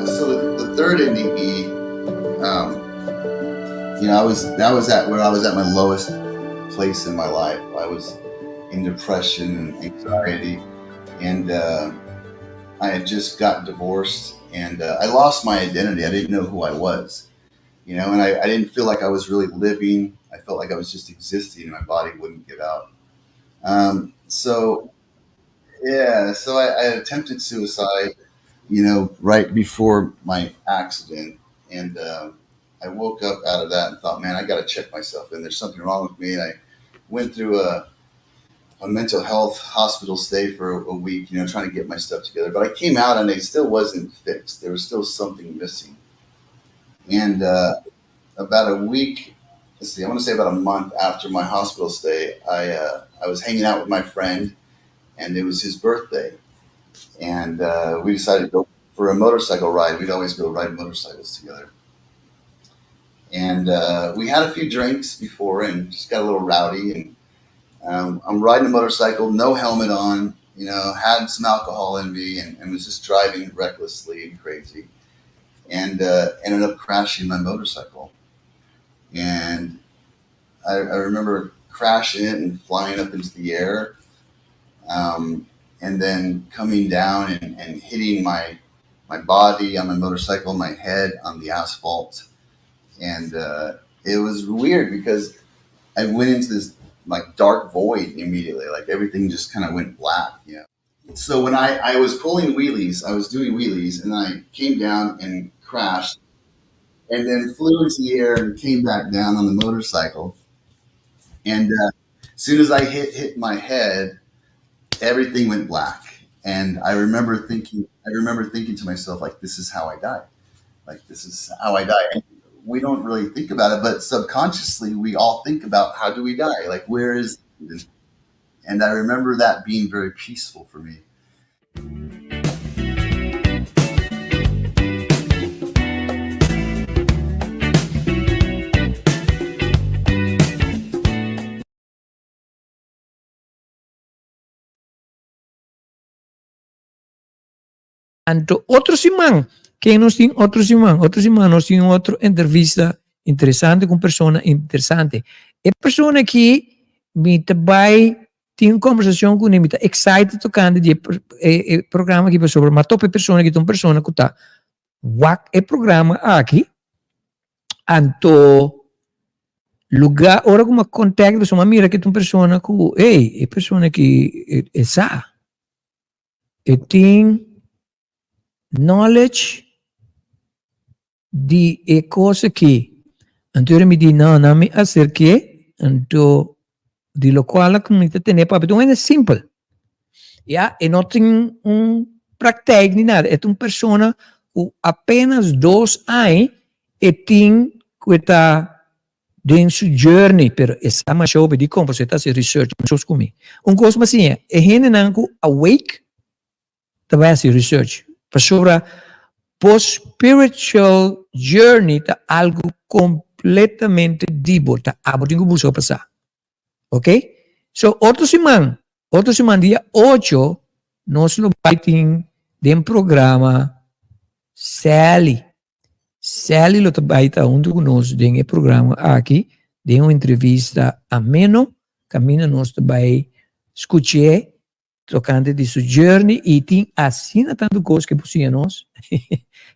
So the third NDE, I was that was at where I was at my lowest place in my life. I was in depression and anxiety, and I had just got divorced, and I lost my identity. I didn't know who I was, and I didn't feel like I was really living. I felt like I was just existing, and my body wouldn't give out. So I attempted suicide right before my accident, and I woke up out of that and thought, "Man, I got to check myself in. There's something wrong with me." And I went through a mental health hospital stay for a week, trying to get my stuff together. But I came out and it still wasn't fixed. There was still something missing. And about a week, let's see, I want to say about a month after my hospital stay, I was hanging out with my friend, and it was his birthday, and we decided to go for a motorcycle ride. We'd always go ride motorcycles together. And we had a few drinks before and just got a little rowdy. And I'm riding a motorcycle, no helmet on, had some alcohol in me and was just driving recklessly and crazy. And ended up crashing my motorcycle. And I remember crashing it and flying up into the air. And then coming down and hitting my body on my motorcycle, my head on the asphalt. And it was weird because I went into this like dark void immediately. Like everything just kind of went black. So when I was pulling wheelies, I was doing wheelies, and I came down and crashed, and then flew into the air and came back down on the motorcycle. And as soon as I hit my head, everything went black. And I remember thinking to myself, like, "This is how I die. Like, this is how I die." And we don't really think about it, but subconsciously we all think about how do we die? Like, where is this? And I remember that being very peaceful for me. Anto otro siman, ken nos tin otro siman? Otro siman nos tin otro entrevista interesante ku un persona interesante. E persona aki mi ta bai tin un kombersashon kuné, mi ta excited tokante di e e programa aki pasobra mi a topa e persona aki ta un persona ku ta wak e programa aki, anto luga ora ku mi a contact pasobra mi a mira ku ta un persona ku ey e persona aki e sa. E tin knowledge di e kos aki. Anto mi di no, no mi aserk'é, anto di lokual ku mi ta tene papia ta un hende simpel. Ya, e no tin un praktijk ni nada, e ta un persona ku apenas 2 aña e tin ku e ta den su journey, pero e sa masha hopi di kon, pasobra e ta hasi research meskos ku mi. Un kos mi a siña, e hendenan ku awake ta bai hasi research, pasobra bo spiritual journey ta algu kompletamente di bo, ta abo tin ku buska pa sa. Ok? So otro siman, otro siman dia 8 nos lo bai tin den programa Sally. Sally lo ta bai ta huntu ku nos den e programa aki den un entrevista ameno kaminda nos ta bai skuch'é tokante di su journey i tin asina tantu kos ke por siña nos.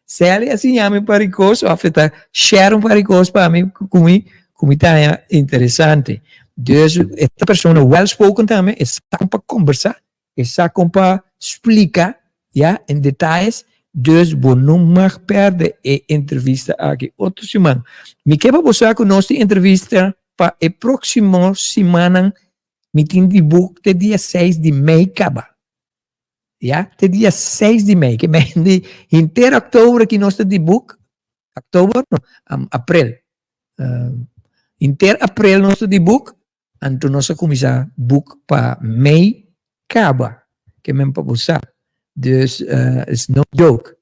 Sally a siña mi un par di kos òf e ta share un par di kos pa mi ku mi ku mi ta haña interesante. Dus e ta persona well spoken tambe, e sa kon pa kombersá, e sa kon pa splika ya en detayes. Dus bo no mag pèrdè e entrevista aki otro siman. Mi ke pa bo sa ku nos tin entrevista pa e próksimo simannan. Mi tin di boek te dia 6 di mei kaba. Ya, te dia 6 di mei. Ke men di henter oktober aki nos ta di boek. Oktober no, aprel. Henter aprel nos ta di boek. Anto nos a kuminsá boek pa mei kaba. Ke men pa bo sa. Dus it's no joke.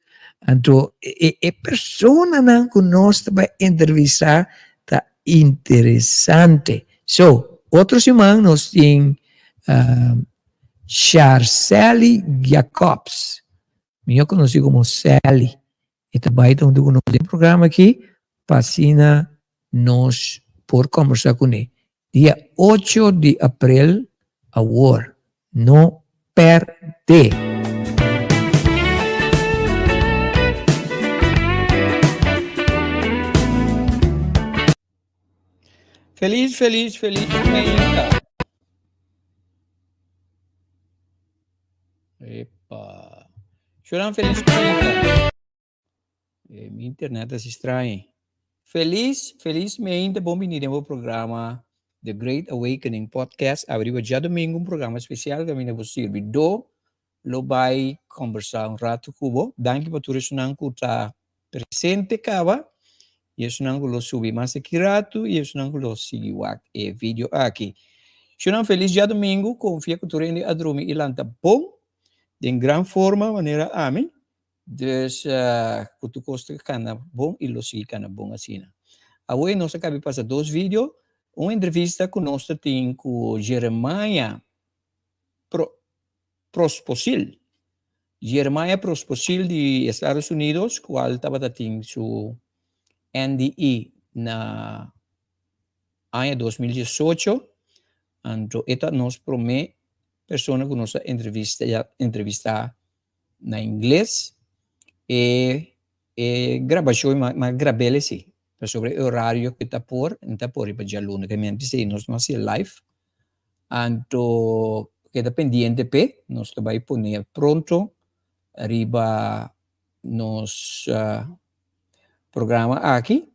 Anto e personanan ku nos ta bai entrevistá ta interesante. So, otro siman nos tin Sharcely Jacobs, mihó konosí komo Sally. E ta bai ta huntu ku nos den programa aki pa asina nos por kòmbersá kuné. Dia ocho di aprel awor. No pèrdè! Felis felis felis meinta. Epa. Shuran felis meinta. Eh, mi internet a straño. Felis, felis meinta, bon bini den bo programa The Great Awakening Podcast. Abriba djadomingo un programa especial kaminda bo sirbidó lo bai kombersá un ratu ku bo. Danki pa tur esunnan ku ta presente kaba i esunnan ku lo subi mas aki ratu i esunnan ku lo sigui wak e video aki. Shunan felis djadomingo, konfia ku tur hende a drumi i lanta bon den gran forma manera ami. Dus ku tur kos ta kana bon i lo sigui kana bon asina. Awe nos a kabi pasa dos video, un entrevista ku nos ta tin ku Jeremiah Pro Prosposil. Jeremiah Prosposil di Estados Unidos kual tabata tin su NDE na aña 2018. Anto e ta nos promé persona ku nos a entrevista entrevistá na ingles. E e grabashon m'a grab'el esei pasobra e orario ku ta por no ta por riba djaluna ke mi a bisa nos no hasié live. Anto keda pendiente p'e, nos ta bai pone pronto riba nos programa aki.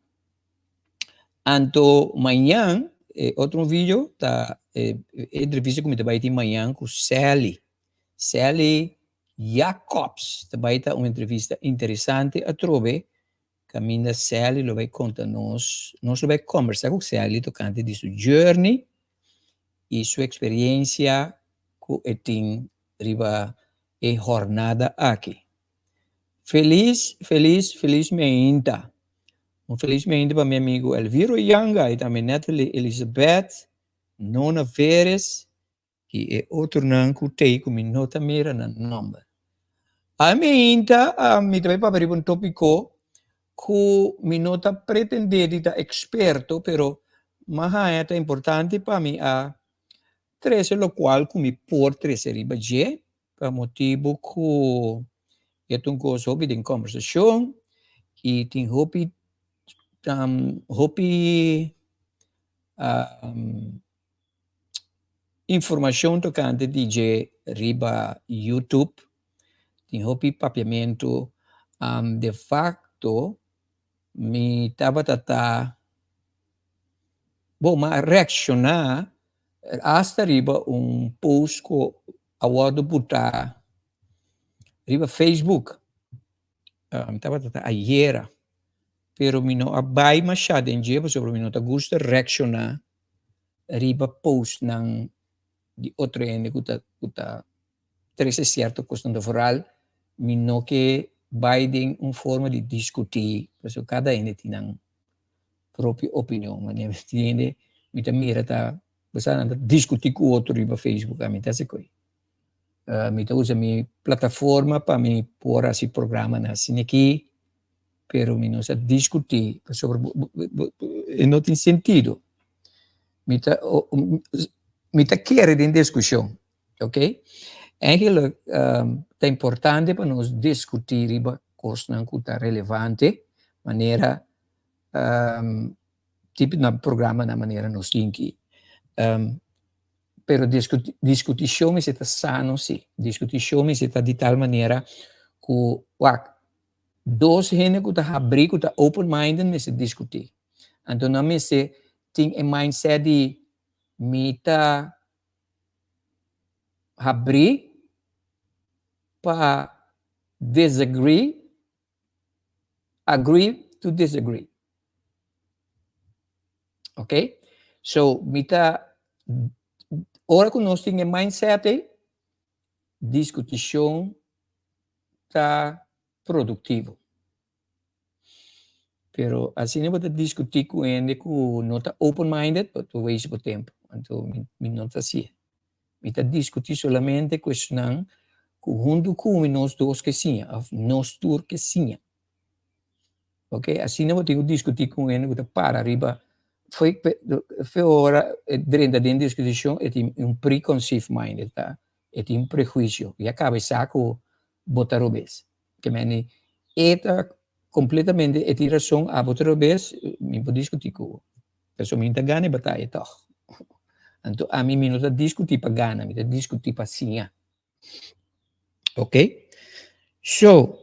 Anto mañan e otro video ta e entrevista ku mi ta bai tin mañan ku Sally. Sally Jacobs ta bai ta un entrevista interesante atrobe Kaminda Sally lo bai konta nos, nos lo bai kombersá ku Sally tokante di su journey i su eksperiensia ku e tin riba e hornada aki. Felis, felis, felis meinta. Un felis meinta pa mi amigu Elviro Yanga i tambe Natalie Elizabeth, Nona Veres I e otronan ku t'ei ku mi no ta mira nan nòmber. Ainda mi ta bai papia riba un tópiko ku mi no ta pretendé di ta eksperto, pero m'a haña ta importante pa mi a trese lokual ku mi por trese riba dje, pa motibu ku e ta un kos hopi den kòmbersashon i tin hopi hopi Informashon tokante di dje riba YouTube tin hopi papiamentu. De fakto mi tabata ta bo m'a reakshoná asta riba un post ku a wòrdu butá riba Facebook. Mi tabata ta ayera pero mi no a bai mashá den dje pasobra mi no ta gusta reakshoná riba postnan di otro hende ku ta ku ta trese sierto kosnan ta vooral mi no ke bai den un forma di diskutí pasobra kada hende tin nan propio opinion manera tin hende mi ta mira ta bo sa nan ta diskutí ku otro riba Facebook ami ta hasi koe mi ta usa mi plataforma pa mi por hasi programanan asina aki pero mi no sa discuti pasobra e no tin sentido. Mi ta mi ta kere den discusion, ok? Eigenlijk ta importante pa nos discuti riba cosnan cu ta relevante manera tipo na programanan manera nos tin aki. Pero discuticion mester ta sano si, discuticion mester ta di tal manera cu wak Dos hende ku ta habrí, ku ta open minded mester diskutí. Anto nan mester tin e mindset di mi ta habrí pa disagree, agree to disagree. Ok? So mi ta, ora ku nos tin e mindset ei, diskutishon ta produktivo. Pero asina bo ta diskutí ku hende ku no ta open minded, bo ta waste bo tempu. Anto mi no ta hasié. Mi ta diskutí solamente ku esnan ku huntu ku mi nos dos ke siña òf nos tur ke siña. Ok, asina bo tin ku diskutí ku un hende ku ta para riba fe fe ora e drenta den diskutishon e tin un preconceived mind, e ta e tin prehuisio, ya kaba e sa ku bo ta robes. Ke meni e ta kompletamente e tin rason, abo ta robes, mi por diskutí ku bo. Pasobra mi ta gana e bataya tòg. Anto ami mi no ta diskutí pa gana, mi ta diskutí pa siña. Ok? So,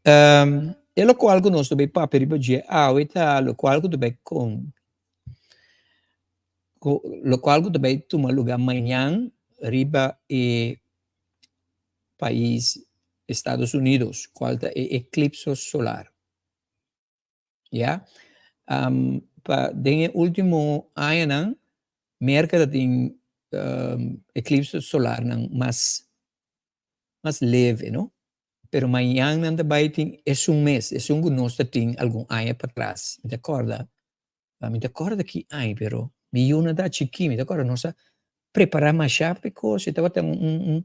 um, e lokual ku nos ta bai papia riba dje awe ta lokual ku ta bai kon ku lokual ku ta bai tuma lugá mañan riba e pais Estados Unidos, kual ta e eklipso solar. Ya. Um, pa den e último añanan, Merka ta tin um, eklipse solarnan mas, mas leve, no? Pero mañan nan ta bai tin esun mes, esun ku nos ta tin algun aña patras. Mi ta kòrda, mi ta kòrda ki aña, pero mi yunan ta chikí, mi ta kòrda nos a prepará mashá pa e kos, e tabata un, un, un,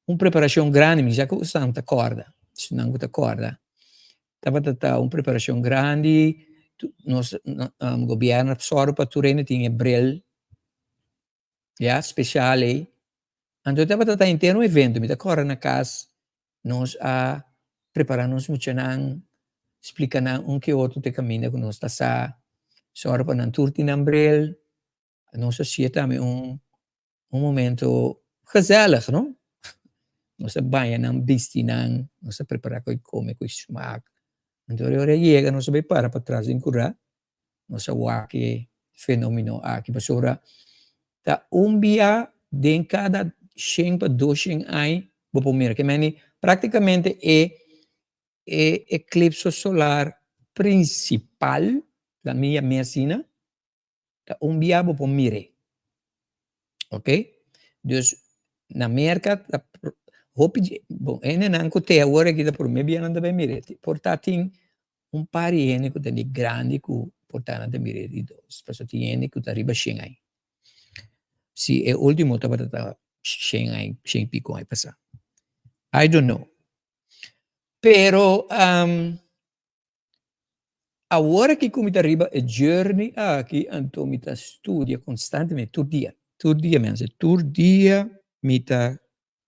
un preparashon grandi, mi sa ku esnan ta kòrda, esnan ku ta kòrda. Tabata ta un preparashon grandi, nos gobièrnu a sòru pa tur hende tin e bril, ya, spesial ei. Anto tabata ta henter un evento, mi ta kòrda na kas nos a prepará nos muchanan, splika nan un ke otro te kaminda ku nos ta sa, sòru pa nan tur tin nan bril. Nos a siña tambe un un momento gezellig, no? Nos a baña nan, bisti nan, nos a prepara koe come, koe smaak. Anto ora ora yega nos a bay para patras den cura, nos a wak e fenomeno aki pasobra ta un bia den cada shen pa dos shen aña bo por mira. Ke meni practicamente e e eclipse solar principal, la mi yam'e asina, Ta un bia bo por mir'é. Ok? Dus na Merka ta hopi dje, bon hendenan ku te awor aki ta promé bia nan ta bai mir'é. Por ta tin un par di hende ku ta di grandi ku por ta nan ta mir'é di dos, pasobra tin hende ku ta riba shen ai. Si e último tabata ta shen ai, shen i piko ai pasá. I don't know. Pero Awor aki ku mi ta riba e journey aki anto mi ta studia konstantemente tur dia, tur dia mi hasi, tur dia mi ta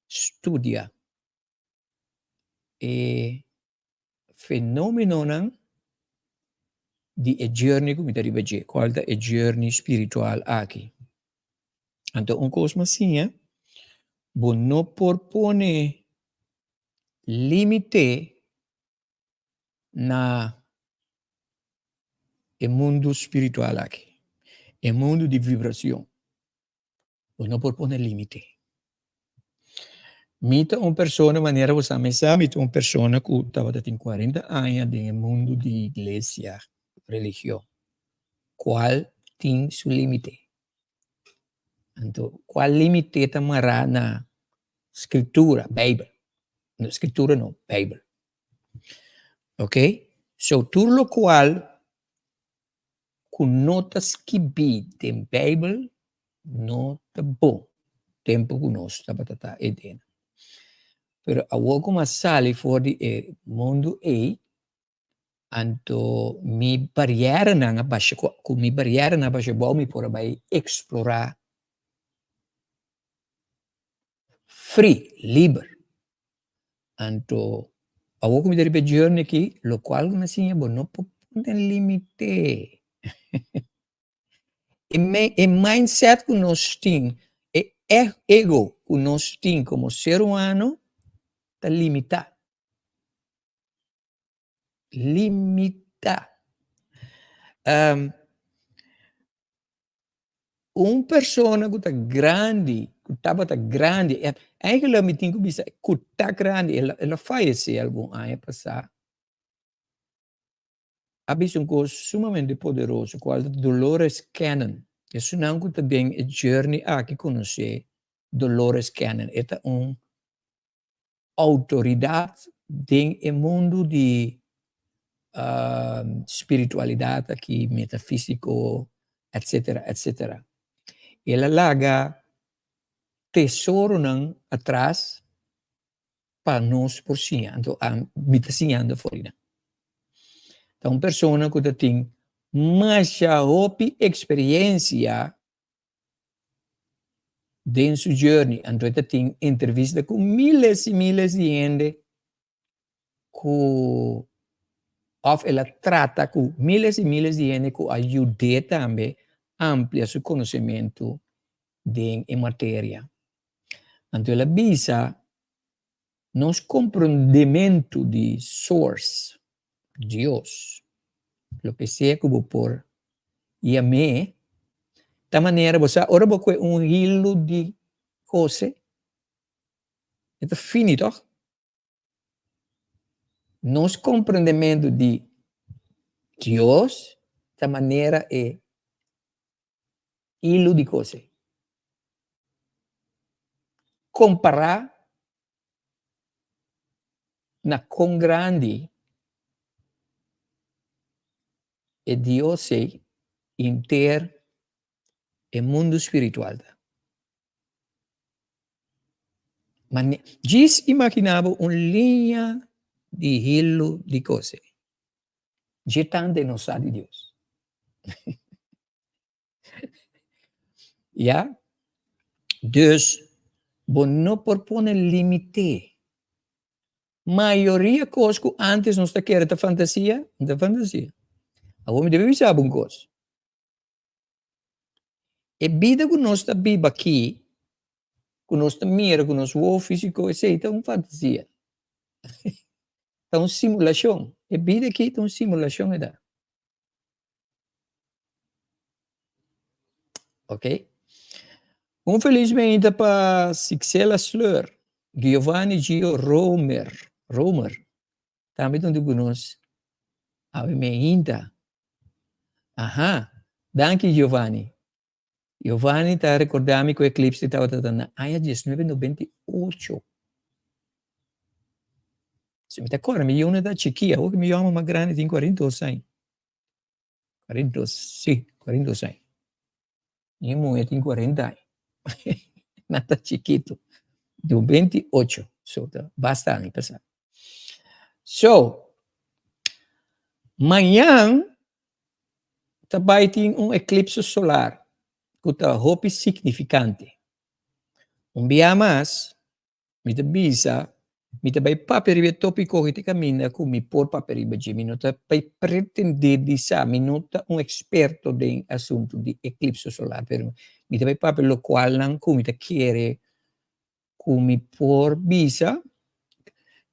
studia e fenomenonan di e journey ku mi ta riba dje, kual ta e journey spiritual aki. Anto un kos mi a siña, bo no por pone limite na e mundu spiritual aki, e mundu di vibracion, bo no por pone limite. Mi ta un persona, manera bo sa mi sa, mi ta un persona cu tabata tin cuarenta aña den e mundu di iglesia, religion, cual tin su limite. Anto, cual limite ta mara na Scritura, Bijbel. No, Scritura no, Bijbel. Ok? So, tur locual cu no ta skibi den Bijbel no ta bon. Tempo cu nos tabata ta eden. Pero awor cu mi a sali for di e mundo ey, anto mi barierenan a basha, cu mi barierenan a basha abou mi por a bay explora free, liber. Anto awor ku mi ta riba e journey aki, lokual ku mi a siña bo no por pone limite. E e mindset ku nos tin, e ego ku nos tin komo ser humano ta limitá. Limitá. Un persona ku ta grandi, ku tabata grandi, eigenlijk mi tin ku bisa ku ta grandi, el a fayesé algun aña pasá, a bisa un kos sumamente poderoso kual ta Dolores Cannon. Esunnan ku ta den e journey aki konosé Dolores Cannon. E ta un outoridat den e mundu di spiritualidat aki, metafísiko, etsetera, etsetera. El a laga. tesoronan atras pa nos por siña. Anto mi ta siñando for di nan. Ta un persona ku ta tin masha hopi eksperensia den su journey. Anto e ta tin entrevista ku miles i miles di hende ku òf el a trata ku miles i miles di hende ku a yud'é tambe amplia su konosementu den e materia. Anto el a bisa, Nos komprondementu di Source, Dios, loke sea ku bo por yam'é, ta manera bo sa ora bo kue un hilu di kose, e ta fini tòg? Nos komprondementu di Dios ta manera e hilu di kose. Kompará na kon grandi e Dios ei henter e mundu spiritual ta. Mane, djis imaginá bo un liña di hilu di kose. Dje tante nos sa di Dios. Ya? Dus, bo no por pone limite. Mayoria kos ku antes nos ta kere ta fantasia, no ta fantasia. Awor mi debe bisa bo un kos. E bida ku nos ta biba aki, ku nos ta mira ku nos wowo físiko, esei ta un fantasia. Ta un simulashon. E bida aki ta un simulashon e ta. Ok. Un felis meinta pa Sixela Sleur, Giovanni Gio Romer, Romer, tambe ta un di ku nos awe meinta. Aha, danki Giovanni. Giovanni ta recorda mi cu eclipse tabata ta na aña diesnuebe nobenta i ocho. Si mi ta corda mi yiunan ta chiki, awor cu mi yiu mas grandi tin 42 aña. 42, si, 42 aña. Mi muhe tin 40 aña. Nan ta chikito. 98, so ta basta aña pasa. So, mañan ta bai tin un eklipse solar ku ta hopi signifikante. Un bia mas, mi ta bisa, mi ta bai papia riba e topiko aki te kaminda ku mi por papia riba dje. Mi no ta bai pretendé di sa, mi no ta un eksperto den asuntu di eklipse solar, pero mi ta bai papia lokualnan ku mi ta kere ku mi por bisa,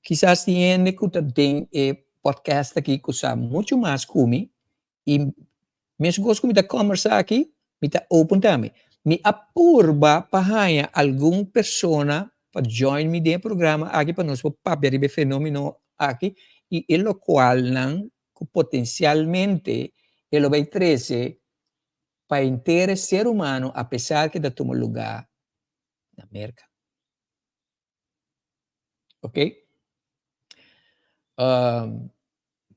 kisas tin hende ku ta den e podcast aki ku sa muchu mas ku mi i mes kos ku mi ta kòmbersá aki, mi ta open tambe. Mi a purba pa haña algun persona pa join mi den e programa aki pa nos por papia riba e fenomeno aki i e lokualnan ku potensialmente e lo bai trese pa henter e ser humano apesar ke ta tuma lugá na Merka. Ok. Um,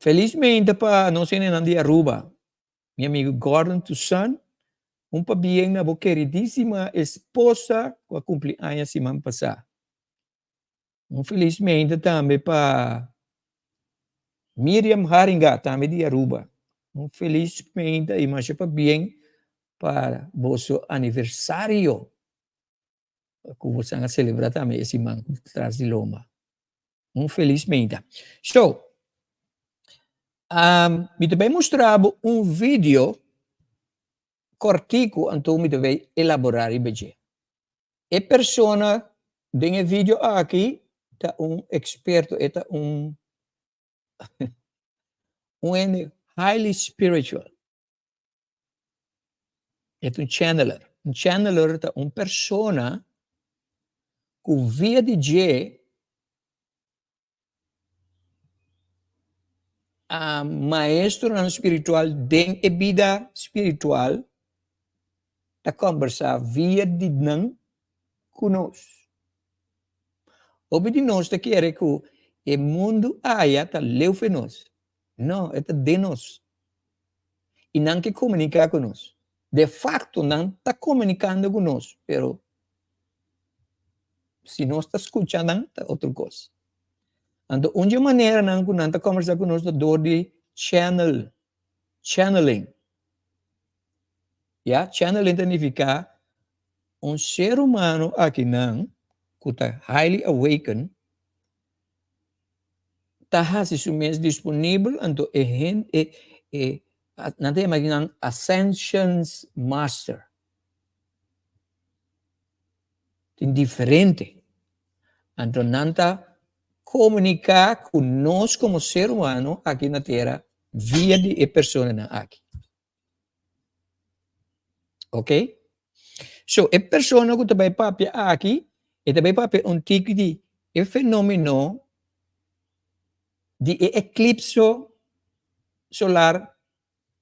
felizmente pa nos hendenan di Aruba, mi amigo Gordon Toussaint, un pabien na bo keridísima esposa ku a kumpli aña siman pasá. Un felizmente tambe pa Miriam Haringa, tambe di Aruba. Un felizmente i masha pabien pa boso aniversario. Ku boso a celebra tambe e siman tras di lomba. Un felis meinta. So, um, mi ta bay mustra bo un video kortiku anto mi ta bay elabora riba dje. E persona den e video aki ta un eksperto, e ta un un hende highly spiritual. E ta un channeler. Un channeler ta un persona ku via di dje a maestronan spiritual den e bida spiritual ta kombersá via di nan ku nos. Hopi di nos ta kere ku e mundu aya ta leu fe nos. No, e ta den nos. I nan ke komuniká ku nos. De fakto nan ta komunikando ku nos, pero. Si nos ta skucha nan ta otro kos. Anto un dje maneranan ku nan ta kòmbersá ku nos ta dor di channel, channeling. Ya, channeling ta nifiká un ser humano akinan ku ta highly awakened ta hasi su mes disponibel anto e hende e e nan ta yama nan ascensions master. Tin diferente. Anto nan ta komuniká ku nos komo ser humano aki na tera via di e personanan aki. Ok? So, e persona ku ta bai papia aki, e ta bai papia un tiki di e fenomeno di e eklipso solar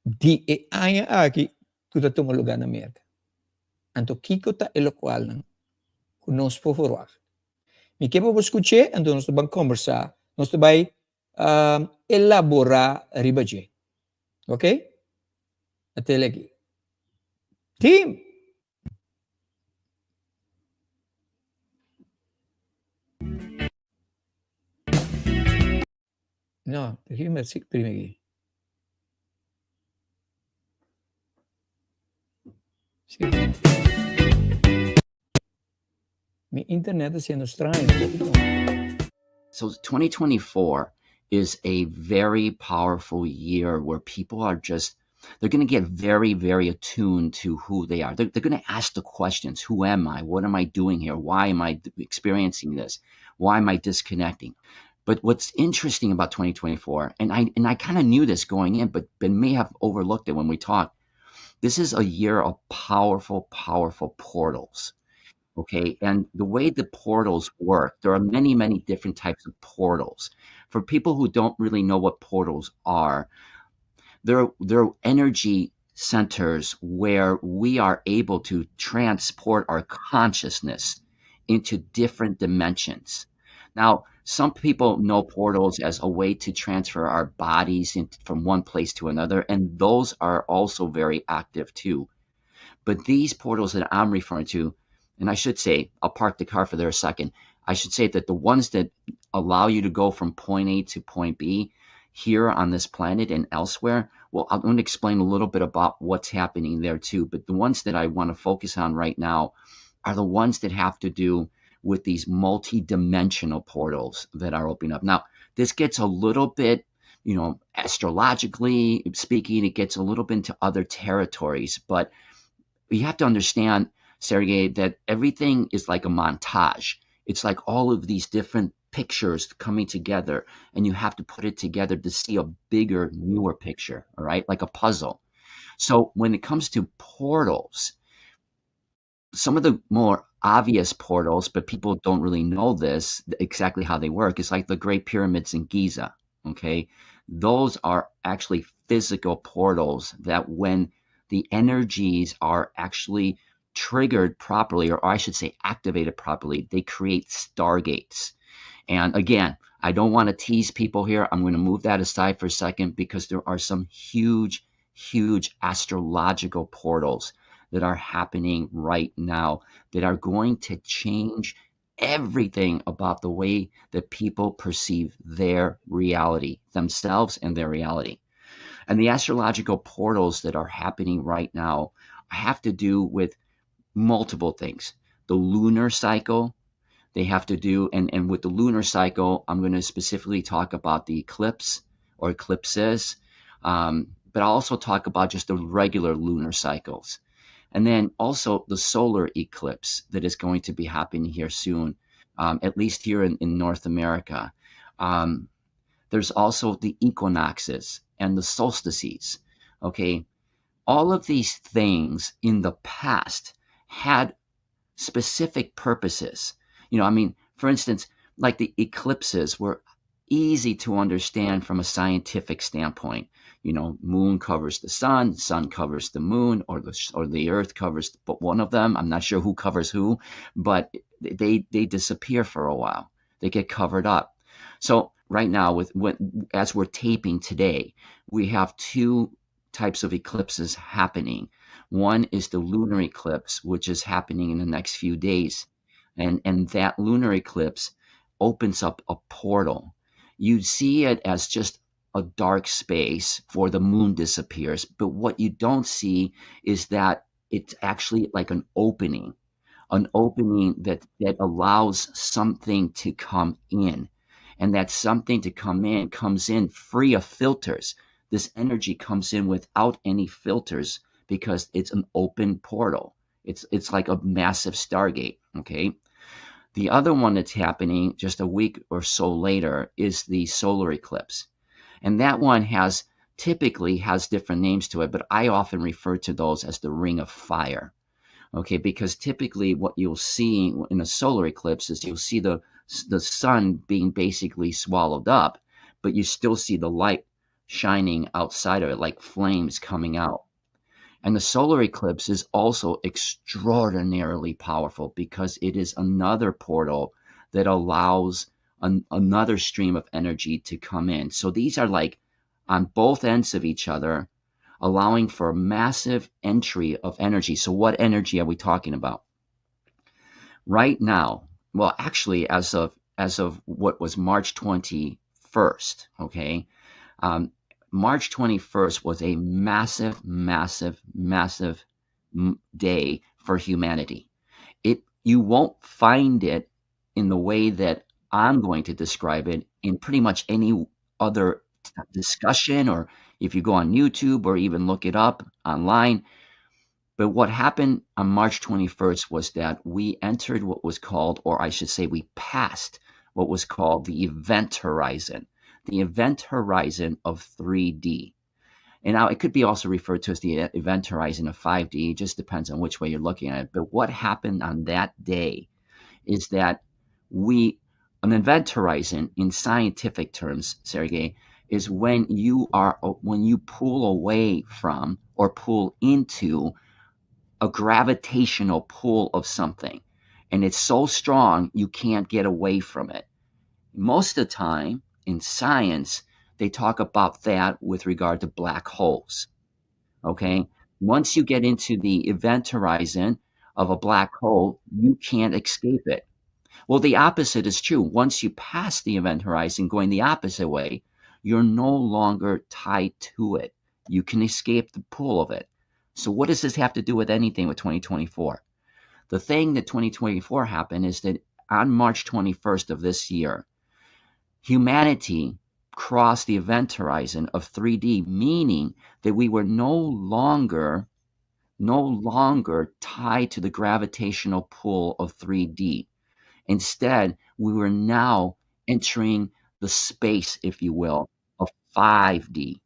di e aña aki ku ta tuma lugá na Merka. Anto kiko ta e lokualnan ku nos por ferwagt? Mi ke pa bo skuch'é, anto nos ta ban kombersá, nos ta bai elaborá riba dje. Ok? Atel aki. Team! No, déjame ver prima aquí. Sí. Mi internet ta siendo straño. So 2024 is a very powerful year where people are just they're going to get very very attuned to who they are. They're, they're going to ask the questions, who am I? What am I doing here? Why am I experiencing this? Why am I disconnecting? But what's interesting about 2024, and I and I kind of knew this going in, but, but may have overlooked it when we talked. This is a year of powerful, powerful portals. Okay. And the way the portals work, there are many, many different types of portals. For people who don't really know what portals are, they're, they're energy centers where we are able to transport our consciousness into different dimensions. Now, some people know portals as a way to transfer our bodies in, from one place to another, and those are also very active too. But these portals that I'm referring to, and I should say, I'll park the car for there a second. I should say that the ones that allow you to go from point A to point B here on this planet and elsewhere, well, I'm going to explain a little bit about what's happening there too. But the ones that I want to focus on right now are the ones that have to do with these multi-dimensional portals that are opening up. Now, this gets a little bit, you know, astrologically speaking, it gets a little bit into other territories, but you have to understand, Sergey, that everything is like a montage. It's like all of these different pictures coming together, and you have to put it together to see a bigger, newer picture, all right? Like a puzzle. So when it comes to portals, some of the more obvious portals, but people don't really know this exactly how they work, is like the Great Pyramids in Giza. Okay. Those are actually physical portals that when the energies are actually triggered properly, or I should say activated properly, they create stargates. And again, I don't want to tease people here. I'm going to move that aside for a second because there are some huge, huge astrological portals that are happening right now that are going to change everything about the way that people perceive their reality, themselves and their reality. And the astrological portals that are happening right now have to do with multiple things. The lunar cycle, they have to do, and, and with the lunar cycle, I'm going to specifically talk about the eclipse or eclipses, um, but I'll also talk about just the regular lunar cycles. And then also the solar eclipse that is going to be happening here soon, um, at least here in, in North America. Um, there's also the equinoxes and the solstices. Okay. All of these things in the past had specific purposes. You know, I mean, for instance, like the eclipses were easy to understand from a scientific standpoint. You know, moon covers the sun, sun covers the moon, or the or the earth covers but one of them. I'm not sure who covers who, but they they disappear for a while. They get covered up. So right now, with when, as we're taping today, we have two types of eclipses happening. One is the lunar eclipse, which is happening in the next few days. And that lunar eclipse opens up a portal. You see it as just a dark space for the moon disappears, but what you don't see is that it's actually like an opening that allows something to come in. And that something to come in comes in free of filters. This energy comes in without any filters because it's an open portal. It's like a massive stargate, okay? The other one that's happening just a week or so later is the solar eclipse. And that one has typically has different names to it, but I often refer to those as the ring of fire. Okay, because typically what you'll see in a solar eclipse is you'll see the sun being basically swallowed up, but you still see the light shining outside of it like flames coming out. And the solar eclipse is also extraordinarily powerful because it is another portal that allows another stream of energy to come in. So these are like on both ends of each other, allowing for massive entry of energy. So what energy are we talking about? Right now, well, actually, as of what was March 21st, okay? March 21st was a massive, massive, massive day for humanity. It you won't find it in the way that I'm going to describe it in pretty much any other discussion, or if you go on YouTube or even look it up online. But what happened on March 21st was that we entered what was called, or I should say, we passed what was called the event horizon, the event horizon of 3D. And now it could be also referred to as the event horizon of 5D. It just depends on which way you're looking at it. But what happened on that day is that an event horizon in scientific terms, Sergey, is when you pull away from or pull into a gravitational pull of something. And it's so strong, you can't get away from it. Most of the time in science, they talk about that with regard to black holes. Okay. Once you get into the event horizon of a black hole, you can't escape it. Well, the opposite is true. Once you pass the event horizon going the opposite way, you're no longer tied to it. You can escape the pull of it. So, what does this have to do with anything with 2024? The thing that 2024 happened is that on March 21st of this year, humanity crossed the event horizon of 3D, meaning that we were no longer tied to the gravitational pull of 3D. Instead, we were now entering the space, if you will, of 5D.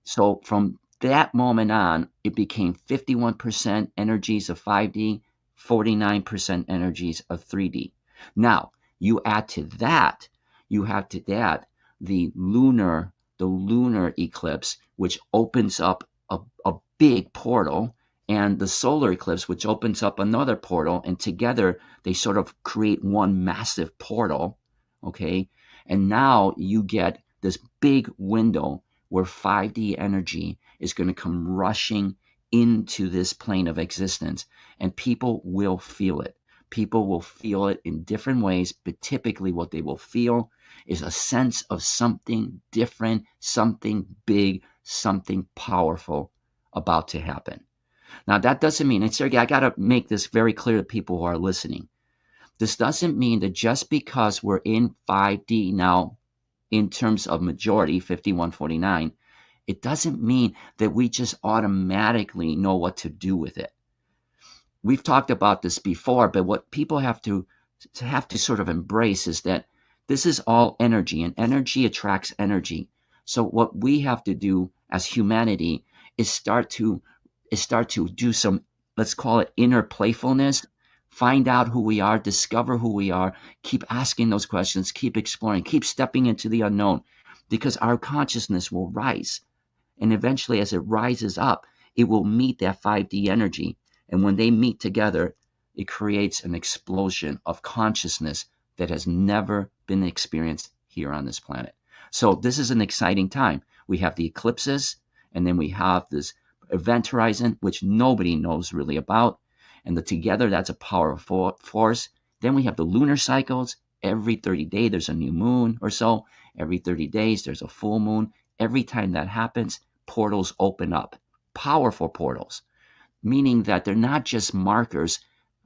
So from that moment on, it became 51% energies of 5D, 49% energies of 3D. Now, you add to that, you have to add the lunar eclipse, which opens up a big portal, and the solar eclipse, which opens up another portal, and together they sort of create one massive portal. Okay. And now you get this big window where 5D energy is going to come rushing into this plane of existence, and people will feel it. People will feel it in different ways, but typically what they will feel is a sense of something different, something big, something powerful about to happen. Now, that doesn't mean, and Sergey, I got to make this very clear to people who are listening. This doesn't mean that just because we're in 5D now, in terms of majority, 5149, it doesn't mean that we just automatically know what to do with it. We've talked about this before, but what people have to sort of embrace is that this is all energy, and energy attracts energy. So what we have to do as humanity is start to do some, let's call it, inner playfulness, find out who we are, discover who we are, keep asking those questions, keep exploring, keep stepping into the unknown, because our consciousness will rise. And eventually, as it rises up, it will meet that 5D energy. And when they meet together, it creates an explosion of consciousness that has never been experienced here on this planet. So, this is an exciting time. We have the eclipses, and then we have this event horizon, which nobody knows really about. And the together, that's a powerful force. Then we have the lunar cycles. Every 30 day there's a new moon or so. Every 30 days there's a full moon. Every time that happens, portals open up, powerful portals, meaning that they're not just markers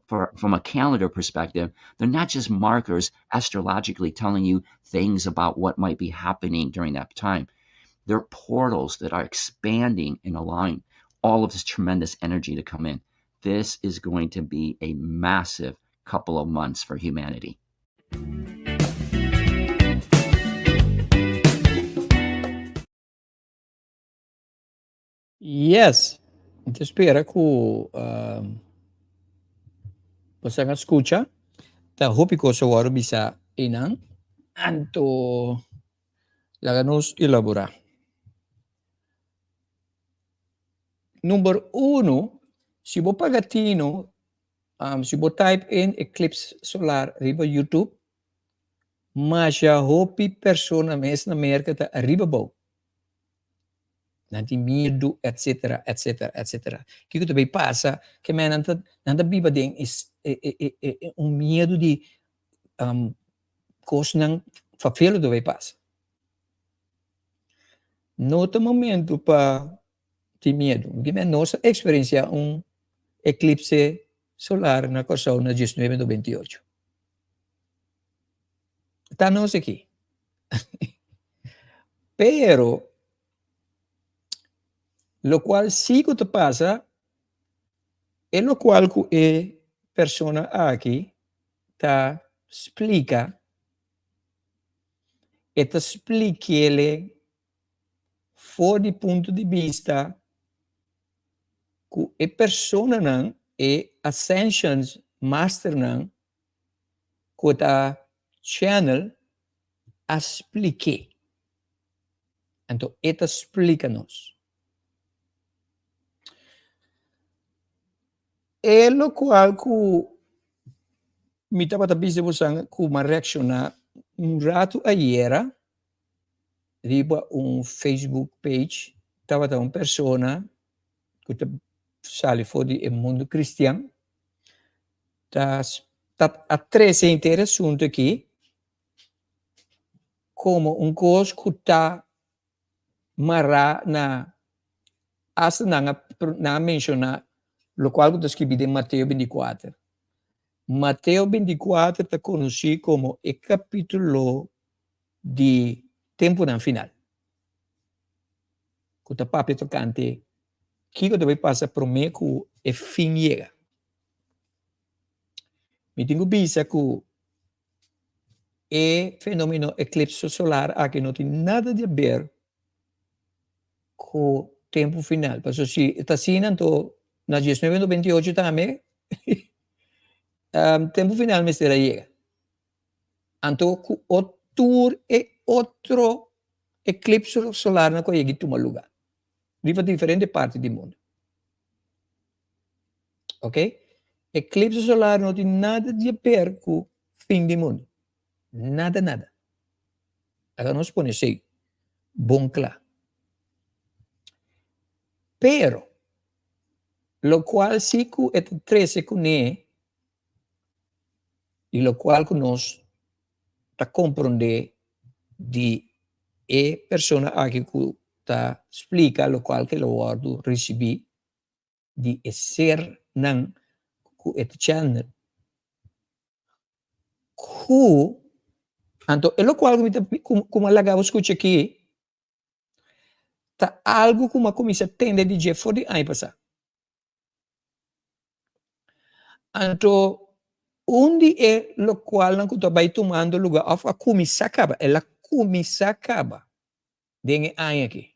for, from a calendar perspective, they're not just markers astrologically telling you things about what might be happening during that time. They're portals that are expanding and allowing all of this tremendous energy to come in. This is going to be a massive couple of months for humanity. Yes, mi ta spera ku boso a skucha. Ta hopi kos a wòrdu bisa einan, anto laga nos elaborá. Number uno, si bo paga tino, si bo type in eclipse solar riba YouTube, masha hopi persona mes na Merka ta ariba bou. Nan tin miedu, etcetera, etcetera, etcetera. Kiko ta bay pasa? Ke men nan ta, nan ta biba den e, e, e, e, un miedu di um, kosnan fafelo ta bay pasa. No ta momento pa tin miedu. Ke men nos a eksperensia un eklipse solar na Kòrsou na 1998. Ta nos aki. Pero, locual sí cu ta pasa, e locual cu e persona aki ta splica, e ta spliquele for di punto di bista cu e personanan, e ascensions masternan cu ta channel a splik'é. Anto e ta splika nos. E lokual ku mi tabata bisa bosan ku m'a reakshoná un ratu ayera riba un Facebook page tabata un persona ku ta sali for di e mundu kristian ta ta a trese henter e asuntu aki komo un kos ku ta mará na asta nan a nan a menshoná lokual ku ta skibí den Mateo binti kuater. Mateo binti kuater ta konosí komo e kapítulo di tempunan final, ku ta papia tokante kiko ta bai pasa promé ku e fin yega. Mi tin ku bisa ku e fenomeno eklipse solar aki no tin nada di haber ku tempu final. Pasobra si ta asina anto na 1928 tambe tempu final mester a yega. Anto ku tur e otro eklipse solarnan ku a yega tuma luga riba diferente parti di mundu. Ok? Eclipse solar no tin nada di haber cu fin di mundo. Nada, nada. Laga nos pone esey bon cla. Pero, locual si cu e ta trece cune y locual cu nos ta compronde di e persona aki cu ta splica locual cu el a wordo ricibi di e sernan ku e ta channel ku anto e lokual ku mi ta ku mi a laga bo skucha aki ta algu ku mi a kuminsá tende di dje for di aña pasá. Anto un di e lokualnan ku ta bai tumando lugá òf a kuminsá kaba, el a kuminsá kaba den e aña aki.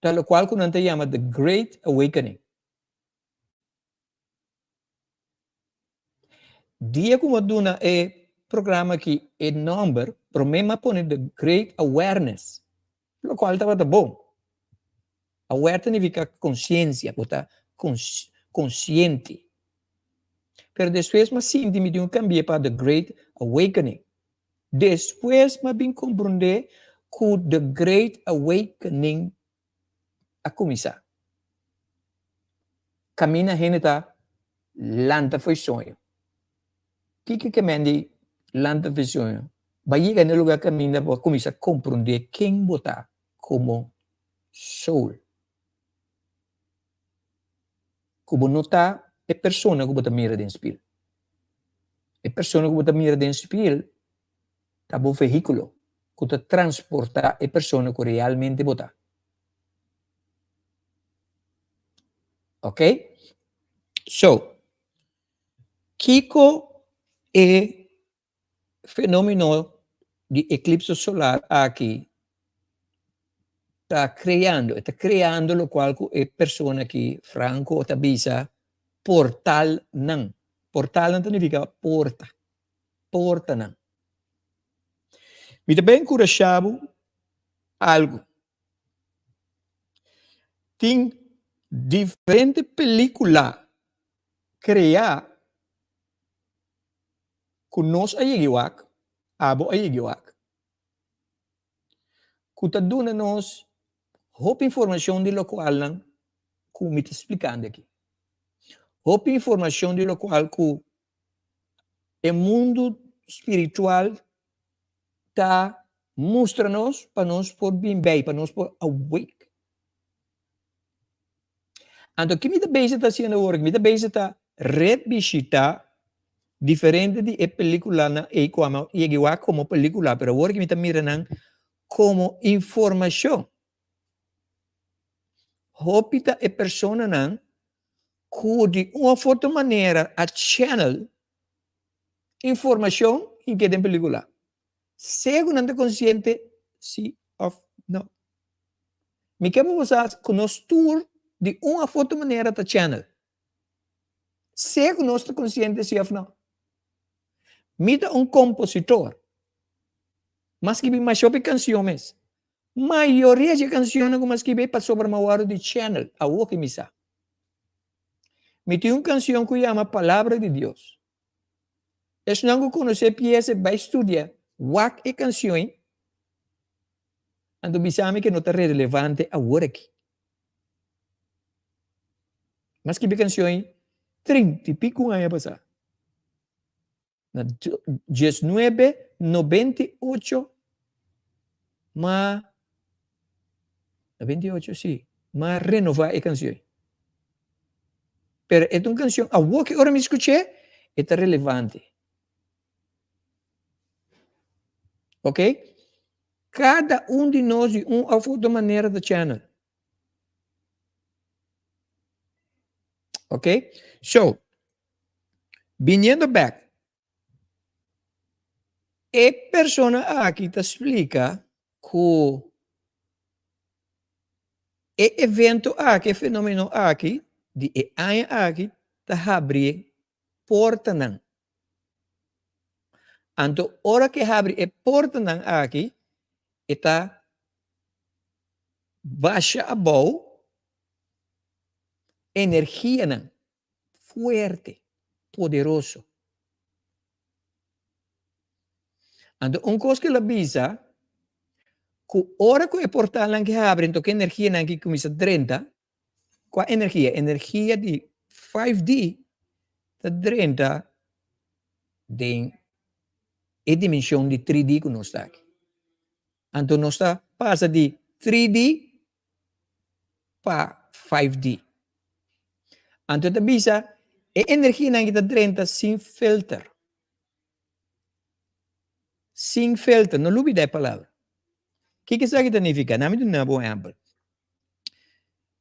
Ta lokual ku nan ta yama The Great Awakening. Dia ku mi a duna e programa aki e nòmber, promé mi a pone The Great Awareness, lokual tabata bon. Aware ta nifiká konsiensia, bo ta konsiente. Pero despues mi a sinti mi tin ku kambi'é pa The Great Awakening. Despues mi a bin komprondé ku The Great Awakening a kuminsá. Kaminda hende ta lanta fo'i soño. Kiko ke men di lanta visioen? Ba yega na e lugar kaminda bo a kuminsá komprondé ken bo ta komo soul. Ku bo no ta e persona ku bo ta mira den spil. E persona ku bo ta mira den spil ta bo vehíkulo ku ta transportá e persona ku realmente bo ta. Ok? So, kiko e fenomeno di eklipse solar aki ta kreando? E ta kreando lokual ku e persona aki, Franco, ta bisa portalnan. Portalnan ta nifiká porta, portanan. Mi ta bai enkurashá bo algu. Tin diferente pelíkula kreá ku nos a yegi wak, abo a yegi wak, ku ta duna nos hopi informashon di lokualnan ku mi ta splikando aki. Hopi informashon di lokual ku e mundu spiritual ta mustra nos pa nos por bin bei, pa nos por awake. Anto ki mi ta bezig ta hasiendo awor? Mi ta bezig ta rebishita diferente di e peliculanan ey cu a yega wak como pelicula, pero awor ki mi ta mira nan como informacion. Hopi ta e personanan cu di un of otro manera a channel informacion y keda den pelicula. Sea cu nan ta consciente si of no. Mi ke pa bo sa ku nos tur di un òf otro manera ta channel. Sea ku nos ta konsiente si òf no. Mi ta un kompositor. M'a skibi masha hopi kansion mes. Mayoria dje kansionnan ku m'a skibi ei pasobra m'a wòrdu di channel, awor ki mi sa. Mi tin un kansion ku yama Palabra di Dios. Esnan ku konosé piesa bai studia wak e kansion ei. Anto bisa mi ke no ta relevante awor aki. M'a skibi kansion ei trinta i piku aña pasá. Na diesnuebe nobenta i ocho m'a, nobenta i ocho si, m'a renová e kansion ei. Pero e ta un kansion awor ki ora mi skuch'é e ta relevante. Ok? Kada un di nos di un of otro manera ta channel. Ok? So, biniendo back, e persona aki ta splika ku e evento aki, e fenomeno aki, di e aña aki ta habri portanan. Anto ora ke habri e portanan aki e ta basha abou energianan fuerte, poderoso. Anto un kos ke el a bisa ku ora ku e portalnan ke habri anto ke energianan ke kuminsa drenta, Kua energia? Energia di 5D ta drenta den e dimension di 3D ku nos ta aki. Anto nos ta pasa di 3D pa 5D. Anto ta bisa e energianan ki ta drenta sin filter. Sin filter, no lubida e palabra. Kiko esaki ta nifiká? Nan mi duna bo un ehèmpel.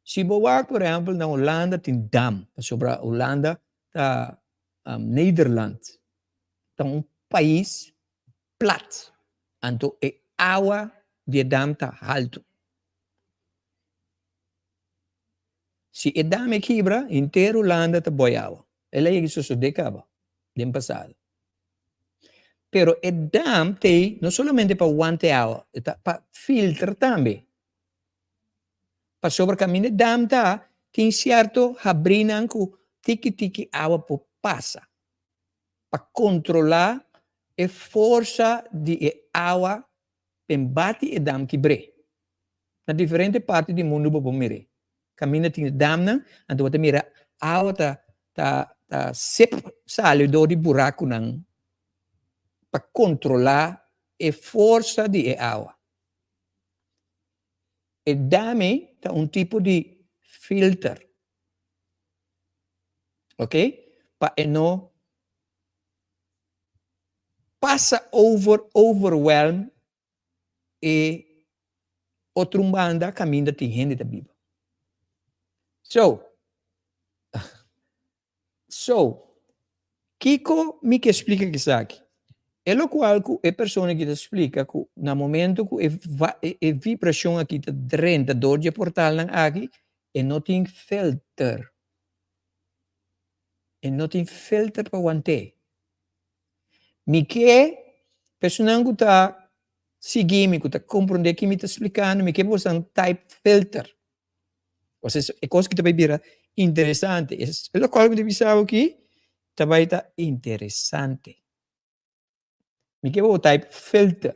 Si bo wak por ehèmpel na Hulanda tin dam, pasobra Hulanda ta Nederland ta un pais plat, anto e awa di e dam ta haltu. Si e dam e kibra, henter Hulanda ta boi awa. El a yega sosodé kaba den pasado. Pero e dam t'ei no solamente pa wanta e awa, e ta pa filtra tambe. Pasobra kaminda e dam ta, tin sierto habrinan ku tiki tiki awa por pasa pa kontrolá e forsa di e awa den bati e dam kibr'é. Na diferente parti di mundu bo por mir'é. Kaminda tin e damnan, anto bo ta mira awa ta ta ta sep sali dor di burakunan. pa kontrolá e forsa di e awa. E dam ei ta un tipo di filter, ok, pa e no pasa over, overwhelm e otro un banda kaminda tin hende ta biba. So, so, kiko mi ke splika ku esaki? E lokual ku e persona aki ta splika ku na momento ku e e vibrashon aki ta drenta dor di e portalnan aki, e no tin filter. E no tin filter pa want'é. Mi ke personan ku ta sigui mi, ku ta komprondé ki mi ta splikando, mi ke boso type filter. Osea, e kos ki ta bai bira interesante. E lokual mi ta bisa bo aki ta bai ta interesante. Mi ke bo type filter.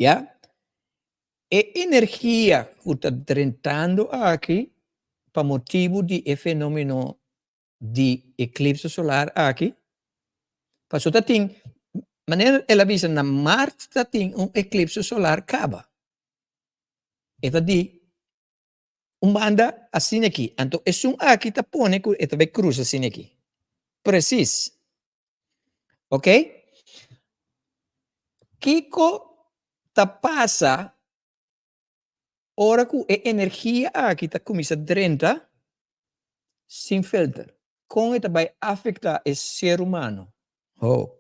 Ya? E energia ku ta drentando aki pa motibu di e fenomeno di eklipse solar aki, paso ta tin, manera el a bisa na mart ta tin un eklipse solar kaba. E ta di un banda asina aki, anto esun aki ta pone ku e ta bai krusa asina aki. Presis. Ok? Kiko ta pasa ora ku e energia aki ta kuminsá drenta sin filter? Kon e ta bai afektá e ser humano? Ho.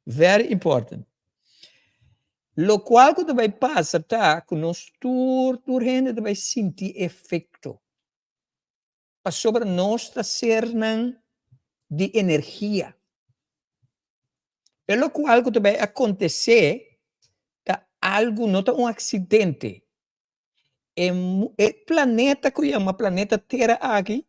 Very important. Lokual ku ta bai pasa ta ku nos tur, tur hende ta bai sinti efekto. Pasobra nos ta sernan di energia. E lokual ku ta bai akontesé ta algu, no ta un aksidente. E e planeta ku yama planeta Tera aki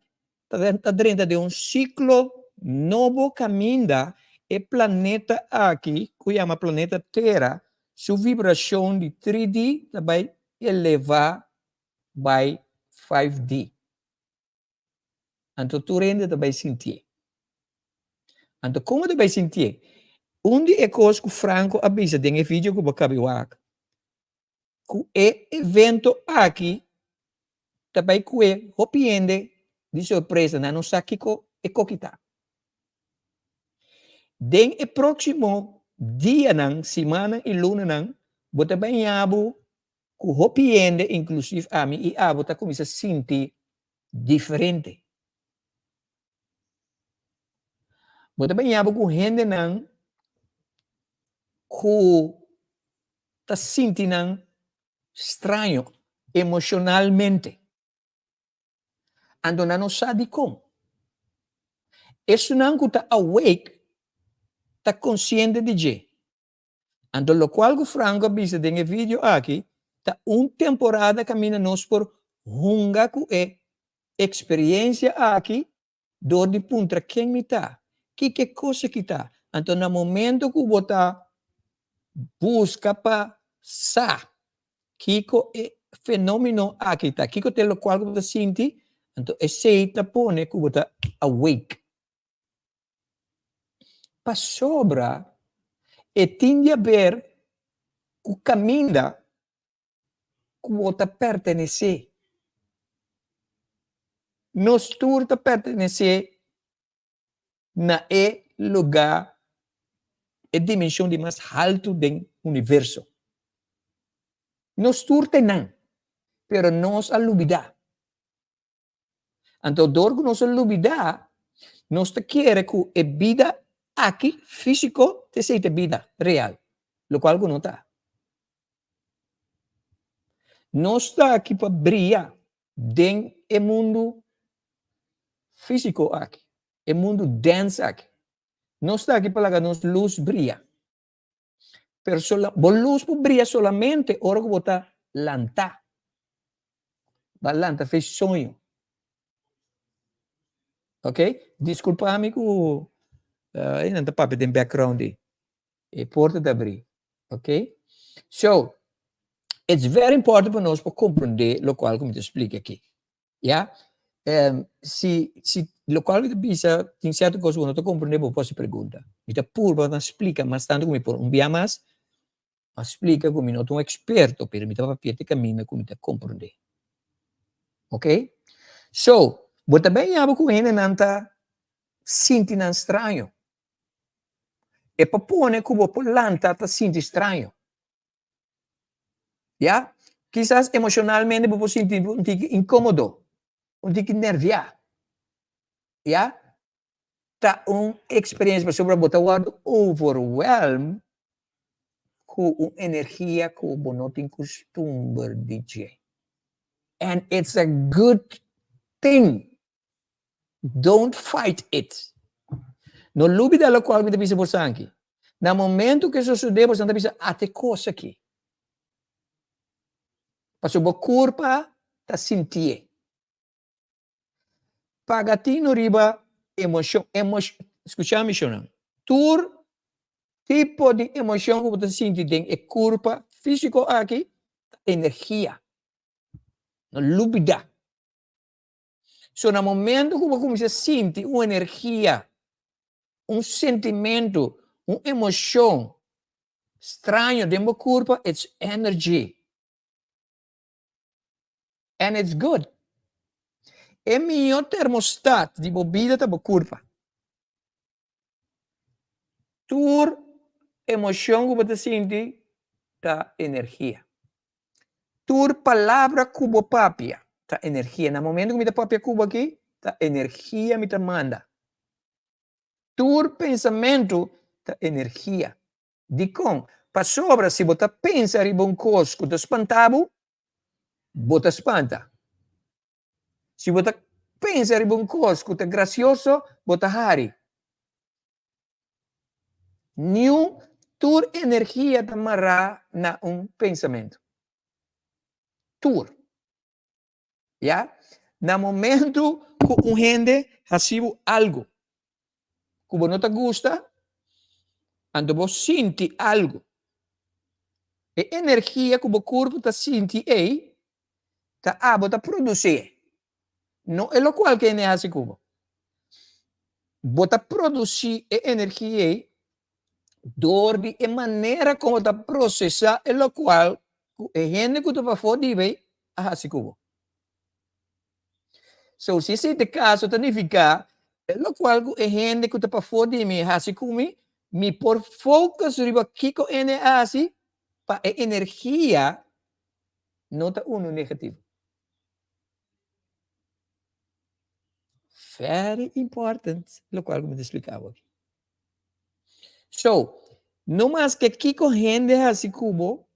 ta ta drenta den un siklo nobo kaminda e planeta aki ku yama planeta Tera su vibrashon di 3D ta bai elevá bai 5D. Anto tur hende ta bai sintié. Anto kon bo ta bai sintié? Un di e kos ku Franco a bisa den e video ku bo kabi wak, ku e evento aki ta bai kue hopi hende di sorpresa, nan no sa kiko e koki ta. Den e próksimo dianan, simannan i lunanan, bo ta bai ña bo ku hopi hende, inklusiv ami i abo, ta kuminsá sinti diferente. Bo ta baña bo ku hendenan ku ta sinti nan straño emoshonalmente. Anto nan no sa dikon. Esunnan ku ta awake ta konsiente di dje. Anto lokual ku Franco a bisa den e video aki ta un temporada kaminda nos por hunga ku e eksperiencia aki dor di puntra ken mi ta, kiko e kos aki ta. Anto na momento ku bo ta buska pa sa kiko e fenomeno aki ta, kiko ta e lokual ku bo ta sinti, anto esei ta pone ku bo ta awake. Pasobra e tin di haber ku kaminda ku bo ta pertenesé. Nos tur ta pertenesé na e lugá, e dimenshon di mas haltu den universo. Nos tur ta einan, pero nos a lubidá. Anto dor ku nos a lubidá, nos ta kere ku e bida aki, físiko, ta esei ta e bida real, lokual ku no ta. Nos ta aki pa bria den e mundu físiko aki, e mundu dens aki. Nos ta aki pa laga nos lus bria. Pero sola, bo lus por bria solamente ora ku bo ta lantá. Ba lanta fe soño. Ok? Disculpa mi ku uh, nan ta papia den background di. E porta ta abri. Ok? So, it's very important pa nos pa comprende lokual ku mi ta splika aki. Ya? Um, si, si, Lokual mi ta bisa, tin sierto kos ku bo no ta komprendé, bo por hasi pregunta. Mi ta purba na splika mas tantu ku mi por. Un bia mas, a splika ku mi no ta un eksperto, pero mi ta papia te kaminda ku mi ta komprendé. Ok? So, bo ta bin yaba ku hendenan ta sinti nan straño. E pa pone ku bo por lanta ta sinti straño. Ya? Kisas emoshonalmente bo por sinti bo un tiki inkomodo, un tiki nerviá. Ya? Ta un eksperensia pasobra bo ta wòrdu overwhelmed ku un energia ku bo no tin kustumber di dje. And it's a good thing. Don't fight it. No lubida lokual mi ta bisa boso aki. Na momento ku e sosodé boso ta bisa ate kos aki. Pasobra bo kurpa ta sintié. Paga tino riba emoshon. Emoshon, skucha mi shownan. Tur tipo di emoshon ku bo ta sinti den e kurpa físiko aki ta energia. No lubida. So na momento ku bo kuminsá sinti un energia, un sentimentu, un emoshon straño den bo kurpa, it's energy. And it's good. E mihó termostat di bo bida ta bo kurpa. Tur emoshon ku bo ta sinti ta energia. Tur palabra ku bo papia ta energia. Na momento ku mi ta papia ku bo aki, ta energia mi ta manda. Tur pensamentu ta energia. Dikon? Pasobra si bo ta pensa riba un kos ku ta spanta bo, bo ta spanta. Si bo ta pensa riba un kos ku ta grasioso, bo ta hari. Niun tur energia ta mará na un pensamentu. Tur. Ya? Na momento ku un hende hasi bo algu ku bo no ta gusta, anto bo sinti algu. E energia ku bo kurpu ta sinti ei, ta abo ta produsí e, no e lokual ku hende hasi ku bo. Bo ta produsí e energia ei dor di e manera kon bo ta prosesá e lokual ku e hende ku ta pafó di bo ei a hasi ku bo. So, si esei ta e kaso, ta nifiká e lokual ku e hende ku ta pafó di mi hasi ku mi, mi por focus riba kiko hende a hasi pa e energia no ta unu negativo. Very important lokual ku mi ta splika bo aki. So, no maske kiko hende hasi ku bo,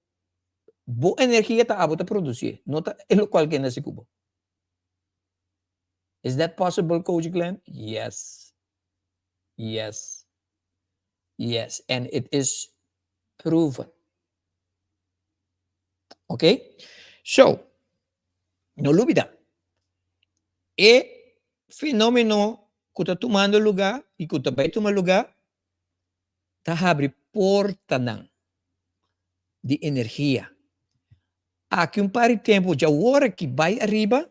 bo energia ta abo ta produsí, no ta e lokual ku hende hasi ku bo. Is that possible, Coach Glenn? Yes. Yes. Yes, and it is proven. Ok? So, no lubida, e fenomeno ku ta tumando lugá i ku ta bai tuma lugá ta habri portanan di energia. Aki un par di tempu djawor aki bai ariba,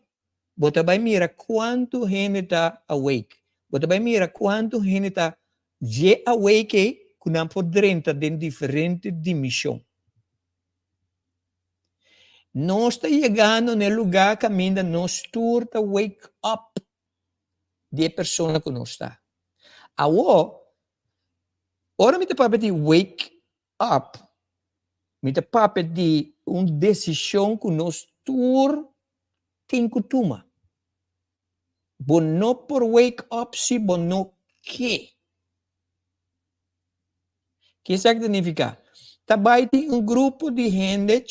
bo ta bai mira kuantu hende ta awake. Bo ta bai mira kuantu hende ta dje awake ei ku nan por drenta den diferente dimishon. Nos ta yegando na e lugá kaminda nos tur ta wake up di e persona ku nos ta. Awor, ora mi ta papia di wake up, mi ta papia di un desishon ku nos tur tin ku tuma. Bo no por wake up si bo no ke. Ke esaki ta nifiká? Ta bai tin un grupo di hende,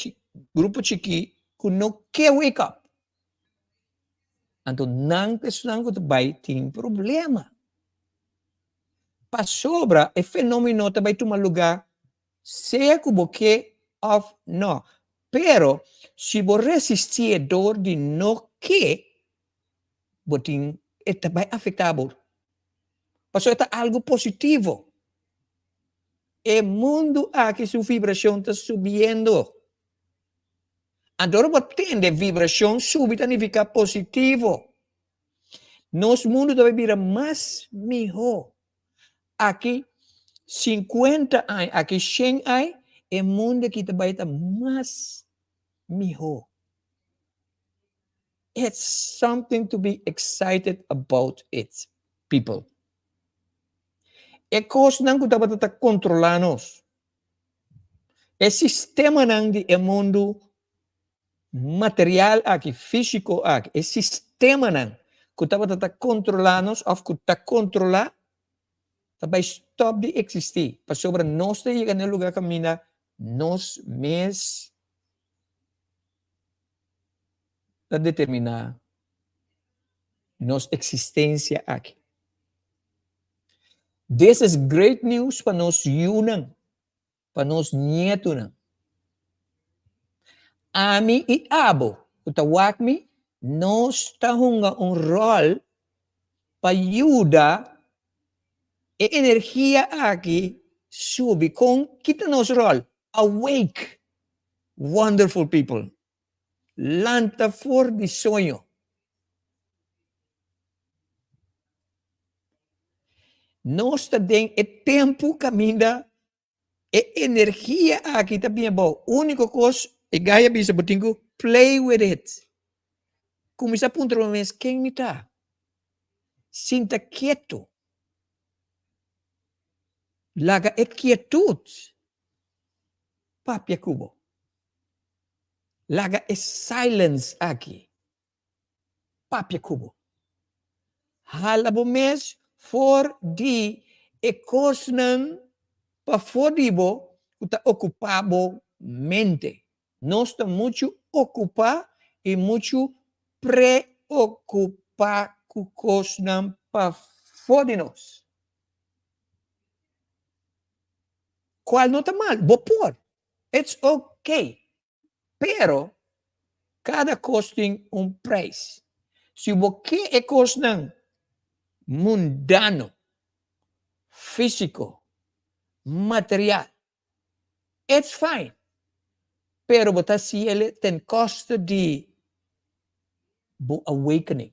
grupo chikí, ku no ke wake up. Anto nan ta esnan ku ta bai tin problema. Pasobra e fenomeno ta bai tuma lugá sea ku bo ke òf nò. Pero si bo resistié dor di no ke, bo tin e ta bai afektá bo. Pasobra e ta algu positivo. E mundu aki su vibrashon ta subiendo. Anto ora bo tende vibrashon subi ta nifiká positivo. Nos mundu ta bai bira mas mihó. Aki sinkuenta aña, aki shen aña, e mundu aki ta bai ta mas mihó. It's something to be excited about it, people. E kosnan ku tabata ta kontrolá nos, e sistemanan di e mundu material aki, físiko aki, e sistemanan ku tabata ta kontrolá nos òf ku ta kontrolá, ta bai stòp di eksistí, pasobra nos ta yega na e lugá kaminda nos mes ta determiná nos eksistensia aki. This is great news pa nos yunan. pa nos nietunan. Ami i abo ku ta wak mi, nos ta hunga un ròl pa yuda e energia aki subi. Kon? Ki ta nos ròl? Awake, wonderful people! Lanta for di soño. Nos ta den e tempu kaminda e energia aki ta bin abou. Úniko kos, e gai a bisa, bo tin ku play with it. Kuminsá puntra bo mes, ken mi ta? Sinta ketu. Laga e kietut papia ku bo. Laga e silence aki papia ku bo. Hala bo mes for di e kosnan pafó di bo ku ta okupá bo mente. Nos ta muchu okupá i muchu preokupá ku kosnan pafó di nos. Kual no ta mal, bo por. It's ok. Pero kada kos tin un prijs. Si bo ke e kosnan mundano, físiko, material, it's fine. Pero bo ta hasi el ten koste di bo awakening.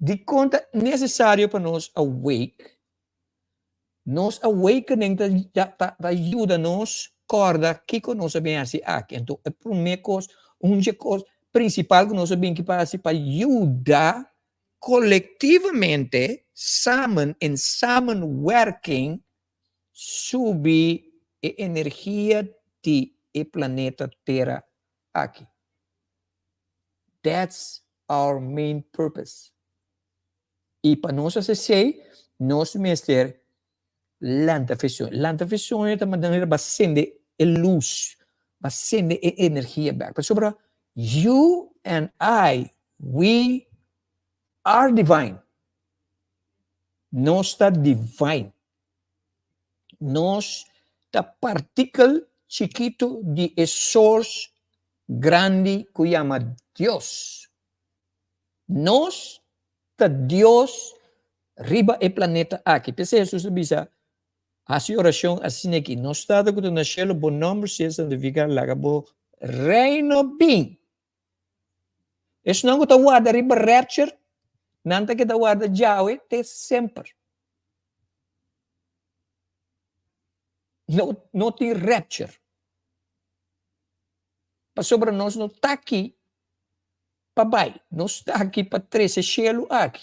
Dikon ta nesesario pa nos awake? Nos awakening ta ta ta yuda nos kòrda kiko nos a bin hasi aki. Anto e promé kos, un dje kos prinsipal ku nos a bin ki pa hasi pa yuda kolektivamente, samen, in samenwerking, subi e energia di e planeta Tera aki. That's our main purpose. I pa nos hasi esei, nos mester lanta fe soño. Lanta fe soño ta manera ba sende e lus, ba sende e energia bek. Pasobra you and I, we are divine. Nos ta divine. Nos ta partikel chikitu di e source grandi ku yama Dios. Nos ta Dios riba e planeta aki. P'esei Hesus a bisa, Hasi orashon asina aki, Nos Tata ku ta na shelu, bo nòmber sea santifiká, laga bo reino bin. Esnan ku ta warda riba rapture, nan ta keda warda djawe te semper. No, no tin rapture. Pasobra nos no ta aki pa bai. Nos ta aki pa trese shelu aki.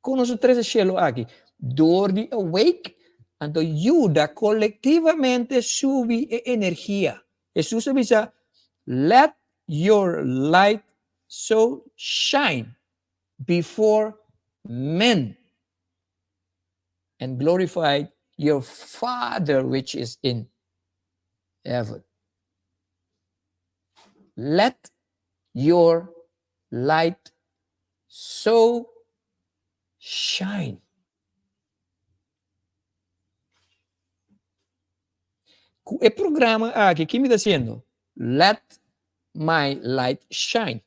Kon nos ta trese shelu aki? Dor di awake, anto yuda kolektivamente subi e energia. Hesus a bisa, Let your light so shine before men and glorify your Father which is in heaven. Let your light so shine. Ku e programa aki, ki mi ta hasiendo? Let my light shine.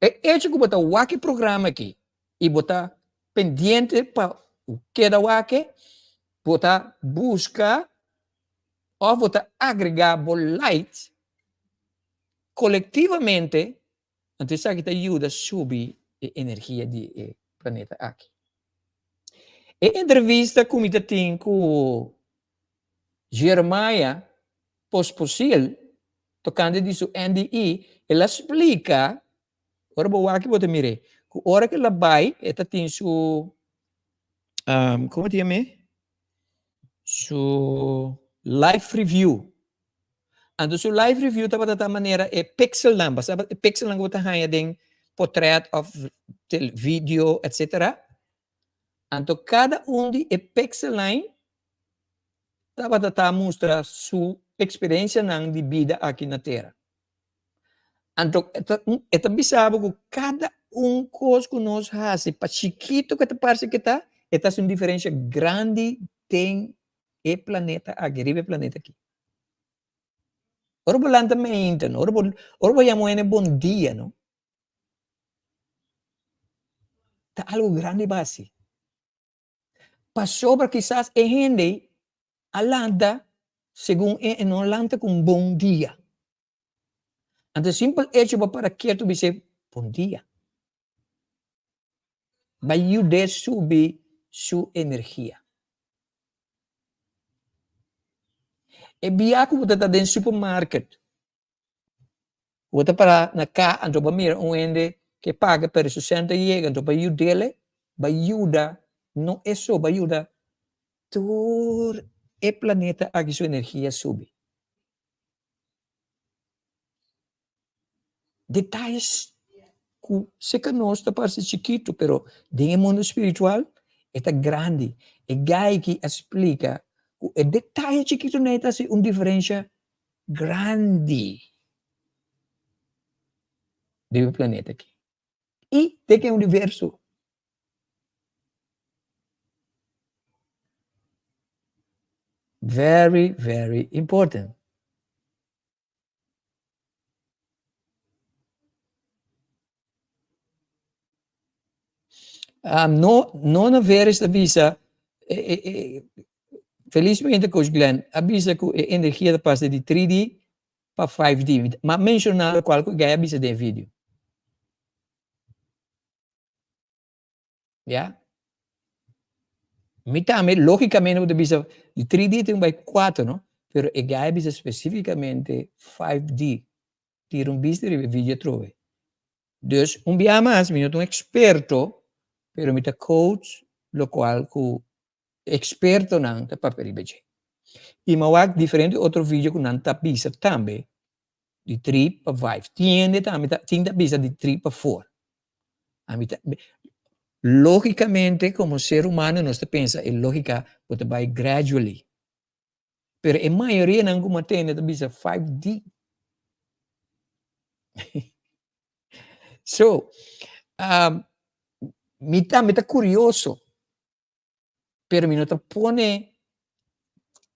E hecho ku bo ta wak e programa aki i bo ta pendiente pa keda wak e, bo ta buska òf bo ta agregá bo light. Kolektivamente, anto esaki ta yuda subi e energia di e planeta aki. E entrevista ku mi ta tin ku Jeremiah Posposil tokante di su NDE, el a splika, ora bo wak bo ta mir'é, ku ora ku el a bai e ta tin su, komo ta yam'é? Su life review. Anto su life review tabata ta manera e pixelnan, bo sa e pixelnan ku bo ta haña den potret òf video etcetera. Anto kada un di e pixelnan tabata ta mustra su eksperensianan di bida aki na tera. Anto e ta bisa bo ku kada un kos ku nos hasi, pa chikitu ku e ta parse ku e ta, e ta hasi un diferensia grandi den e planeta aki, riba e planeta aki. Ora bo lanta meinta, no, ora bo, ora bo yama un hende bon dia, no, ta algo grandi bo hasi. Pasobra kisas e hende a lanta segun e, e no lanta ku un bon dia. Anto e simpel echo bo para ketu bis'é bon dia. Bai yud'é subi su energia. E bia ku bo ta ta den supermarket, bo ta para na ka anto bo mira un hende ke paga pero su sèn ta yega anto bo yud'é, bai yuda no e so, bai yuda tur e planeta aki su energia subi. Detayes ku seka nos ta parse chikitu, pero den e mundu spiritual e ta grandi. E guy aki a splika ku e detaye chikitu nei ta hasi un diferensha grandi riba e planeta aki i den e universo. Very, very important. Um, no, no na veres ta bisa, e, e, e, felizmente Coach Glenn a bisa ku e energia ta pasa di 3D pa 5D. Ma menciona locual ku Guy a bisa den video. Ya. Mi tambe, lógicamente, bo ta bisa di 3D tin bai 4, no? Pero e guy a bisa specificamente 5D. Tira un bista riba e video atrobe. Dus, un bia mas, mi no ta un experto, pero mi ta coach locual cu expertonan ta papia riba dje. I mi a wak diferente otro video cu nan ta bisa tambe di tri pa vijf. Tin hende tambe ta tin ta bisa di tri pa four. Ami ta logicamente como ser humano nos ta pensa e logica bo ta bay gradually. Pero e mayoria nan cu mi a tende ta bisa 5D. So, um, mi tambe ta curioso. Pero mi no ta pone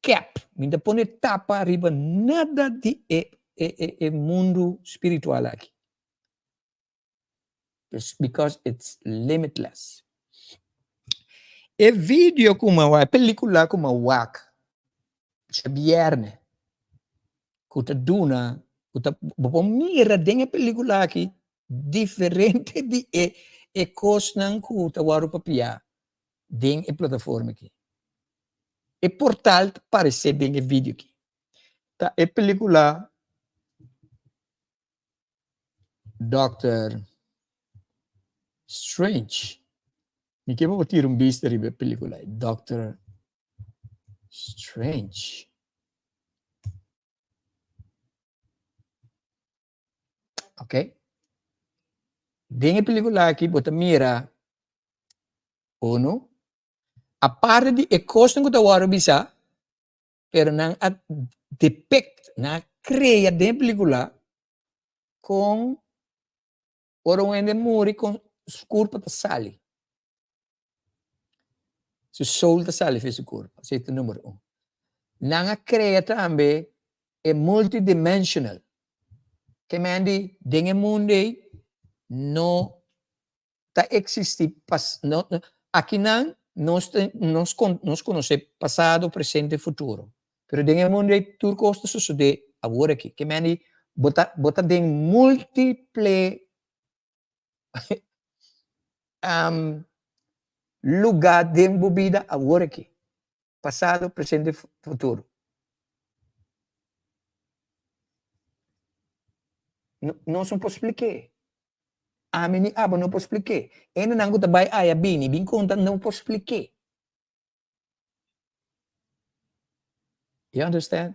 cap, mi no ta pone tapa riba nada di e, e, e, e mundu spiritual aki. Because it's limitless. E video ku mi a wak, e pelikula ku mi a wak djabièrnè, ku ta duna, ku ta, bo por mira den e pelikula aki diferente di e e kosnan ku ta wòrdu papiá den e plataforma aki. E portal ta paresé den e video aki. Ta e pelikula Doctor Strange. Mi ke pa bo tira un bista riba e pelikula ei, Doctor Strange. Ok. Den e pelikula aki bo ta mira uno, aparte di e kosnan ku ta wòrdu bisá, pero nan a depict, nan a krea den e pelikula kon ora un hende muri kon su kurpa ta sali. Su soul ta sali for su kurpa. Esei ta number un. Nan a krea tambe e multidimensional. Ke men di den e mundu ei no ta eksistí pas no akinan nos ta nos nos konosé pasado, presente, futuro. Pero den e mundu ei tur kos ta sosodé awor aki. Ke men di. Bo ta, bo ta den multiple um, lugá den bo bida awor aki. Pasado, presente, futuro. Nos no por splik'é. Ami ni abo no por splik'é. Hendenan ku ta bai aya bini bin konta no por splik'é. You understand?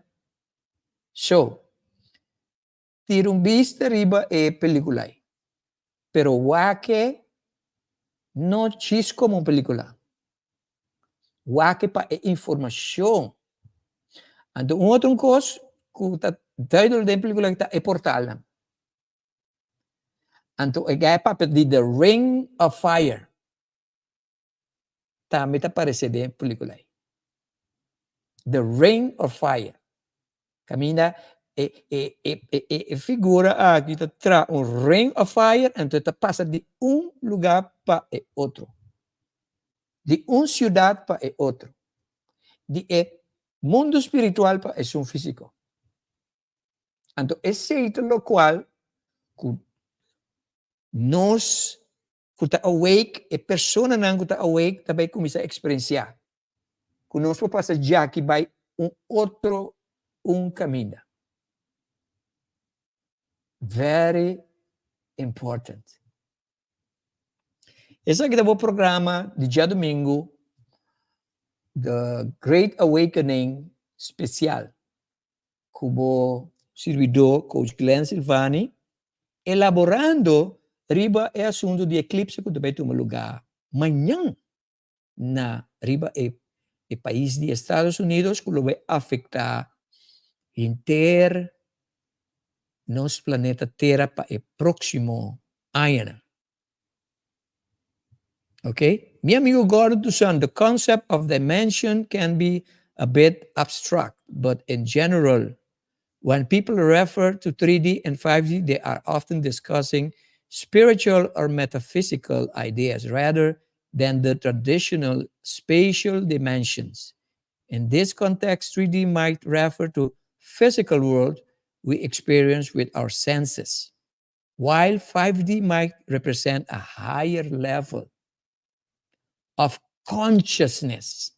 So, tira un bista riba e pelikula ei. Pero wak e no djis komo un pelikula. Wak e pa e informashon. Anto un otro kos ku ta duidelijk den e pelikula ei ta e portalnan. Anto e guy papia di the ring of fire. Tambe ta aparece den e pelicula ei. The Ring of Fire. Caminda e, e, e, e, e, e figura aki ta tra un ring of fire, anto ta pasa di un lugar pa e otro. Di un ciudad pa e otro. Di e mundo spiritual pa esun fisico. Anto esei ta locual cu nos ku ta awake, e personanan ku ta awake ta bai kuminsá eksperensiá ku nos por pasa djaki bai un otro un kaminda. Very important. Esaki ta bo programa di djadumingu, The Great Awakening Spesial. Ku bo sirbidó Coach Glenn Silvani elaborando riba e asuntu di eklipse ku ta bai tuma lugá mañan na riba e e pais di Estados Unidos ku lo bai afektá henter nos planeta Tera pa e próksimo añanan. Ok? Mi amigo Gordon Toussaint, the concept of dimension can be a bit abstract, but in general, when people refer to 3D and 5D, they are often discussing spiritual or metaphysical ideas rather than the traditional spatial dimensions. In this context, 3D might refer to physical world we experience with our senses, while 5D might represent a higher level of consciousness.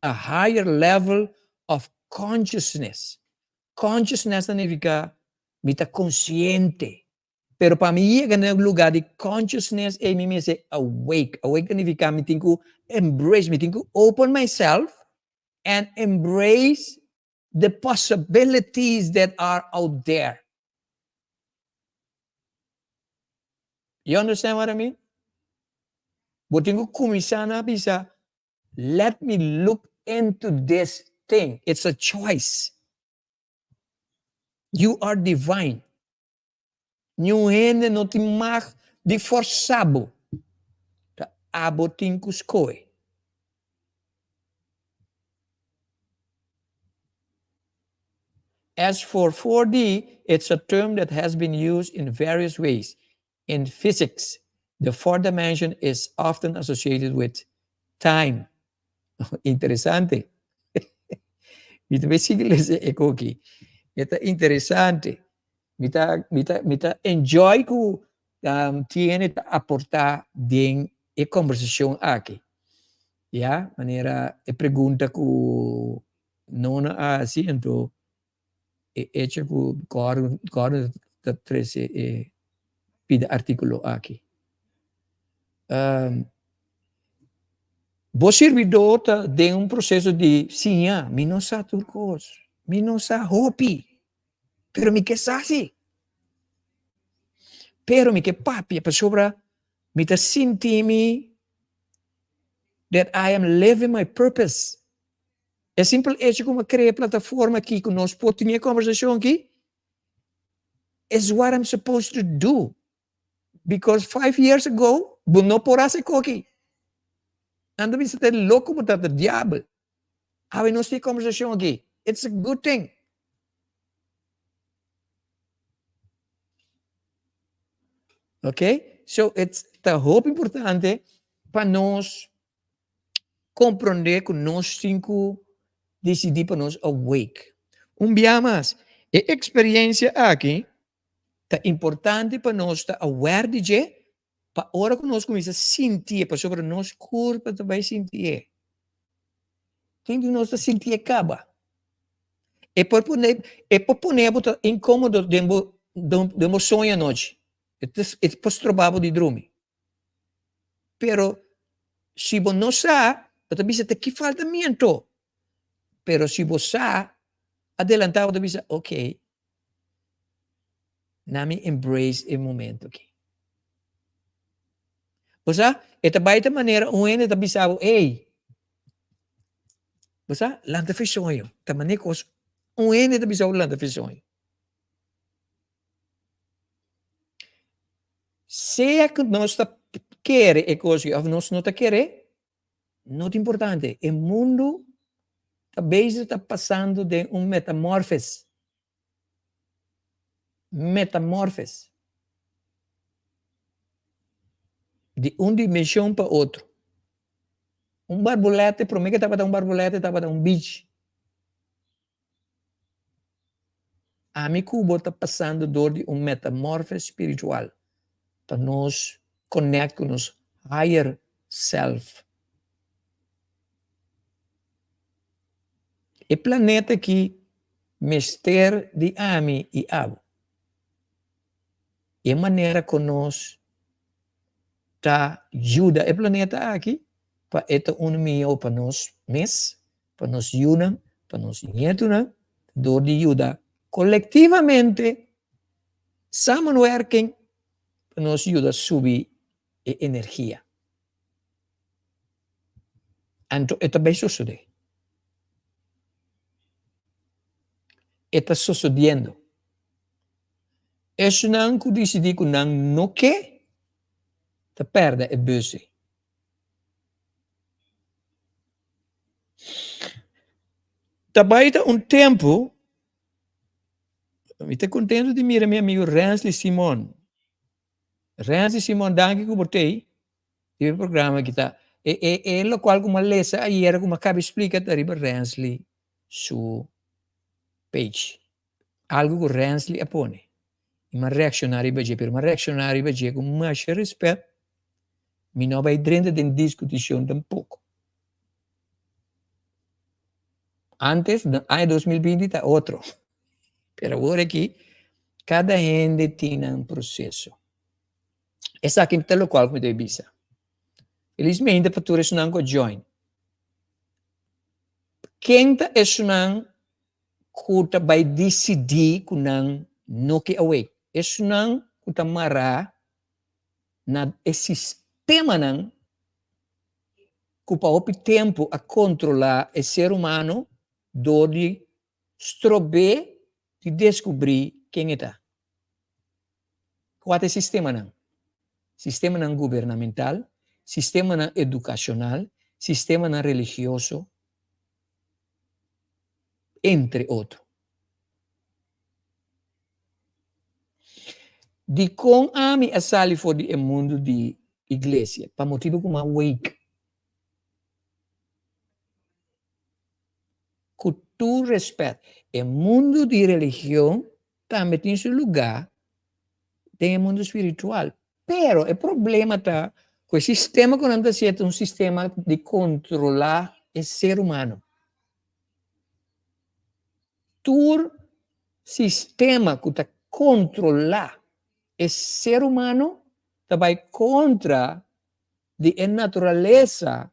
A higher level of consciousness. Consciousness ta nifica mi ta consciente. Pero pa mi yega na e lugar di consciousness ey mi mester awake. Awake ta nifica mi tin cu embrace, mi tin cu open myself and embrace the possibilities that are out there. You understand what I mean? Bo tin ku kuminsá na bisa, let me look into this thing. It's a choice. You are divine. Niun hende no tin mag di forsa bo. Ta abo tin ku skohe. As for 4D, it's a term that has been used in various ways. In physics, the fourth dimension is often associated with time. Interesante. Mi ta bay sigui lesa e koki. E ta interesante. Mi ta, mi ta, mi ta enjoy ku um, tiene ta aporta den e conversacion aki. Ya, manera e pregunta ku Nona a hasi, anto e echo ku Gordon, Gordon ta trese e pida artíkulo aki. Um, bo sirbidó ta den un proseso di siña. Mi no sa tur kos. Mi no sa hopi. Pero mi ke sa si. Pero mi ke papia pasobra mi ta sinti mi that I am living my purpose. E simpel hecho ku mi a krea e plataforma aki ku nos por tene e kombersashon aki is what I'm supposed to do. Because 5 years ago bo no por hasi koki. Nan ta bisa ta loko bo ta, ta diabel. Awe nos tin e kombersashon aki. It's a good thing. Okay? So it's ta hopi importante pa nos komprondé ku nos tin ku disidí pa nos awake. Un bia mas, E eksperiencia aki ta importante pa nos ta aware di dje pa ora ku nos kuminsá sintié, pasobra nos kurpa ta bai sintié. Tin di nos ta sintié kaba. E por pone, e por pone bo ta inkómodo den bo, den bo soño anochi. E ta, e por stroba bo di drumi. Pero si bo no sa, bo ta bisa ta ki falta mi anto. Pero si bo sa, adelantá bo ta bisa, ok, na mi embrace e momento aki. Bo sa, e ta bai ta manera un hende ta bisa bo, ey, bo sa, lanta fi soño. Ta manera kos un hende ta bisa bo lanta fi soño. Sea ku nos ta kere e kos aki òf nos no ta kere, no ta importante. E mundu ta bezig ta pasando den un metamorfes. Metamorfes. Di un dimenshon pa otro. Un barbulètè, promé ku e tabata un barbulètè, tabata un bichi. Ami ku bo ta pasando dor di un metamorfes spiritual pa nos connect ku nos higher self. E planeta aki mester di ami i abo. E manera ku nos ta yuda e planeta aki pa e ta un mihó pa nos mes, pa nos yunan, pa nos nietunan, dor di yuda kolektivamente, samenwerking, pa nos yuda subi e energia. Anto e ta bai sosodé. E ta sosodiendo. Esnan ku disidí ku nan no ke, ta pèrdè e bus ei. Ta bai ta un tempu, mi ta kontentu di mira mi amigu Rensley Simon. Rensley Simon, danki ku bo t'ei riba e programa aki ta. E e e lokual ku mi a lesa ayera ku mi a kaba di splika ta riba Rensley su page. Algu ku Rensley a pone i mi a reakshoná riba dje, pero mi a reakshoná riba dje ku masha rèspèt. Mi no a bai drenta den diskutishon tampoko. Antes, na aña 2020 ta otro, pero awor aki kada hende tin nan proseso. Esaki ta lokual ku mi ta bisa. Felismente pa tur esunnan ku a join. Ken ta esunnan ku ta bai disidí ku nan no ke awake? Esunnan ku ta mará na e sistemanan ku pa hopi tempu a kontrolá e ser humano dor di strob'é di deskubrí ken e ta. Kua ta e sistemanan? Sistemanan gubernamental, sistemanan edukashonal, sistemanan religioso, entre otro. Dikon ami a sali for di e mundu di iglesia? Pa motibu ku mi a wake. Ku tur respet, e mundu di religion tambe tin su lugá den e mundu spiritual. Pero e problema ta ku e sistema ku nan ta hasié ta un sistema di kontrolá e ser humano. Tur sistema ku ta kontrolá e ser humano ta bai kontra di e naturalesa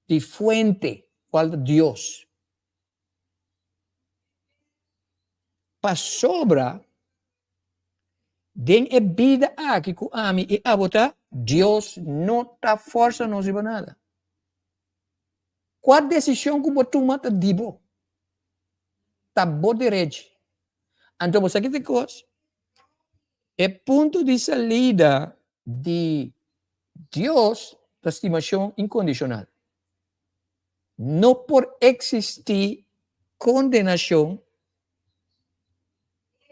di fuente, kual ta Dios. Pasobra den e bida aki ku ami i abo ta, Dios no ta forsa nos riba nada. Kua desishon ku bo tuma ta di bo. Ta bo derechi. Anto bo sa ki ta e kos? E punto di salida di Dios ta stimashon inkondishonal. No por eksistí kondenashon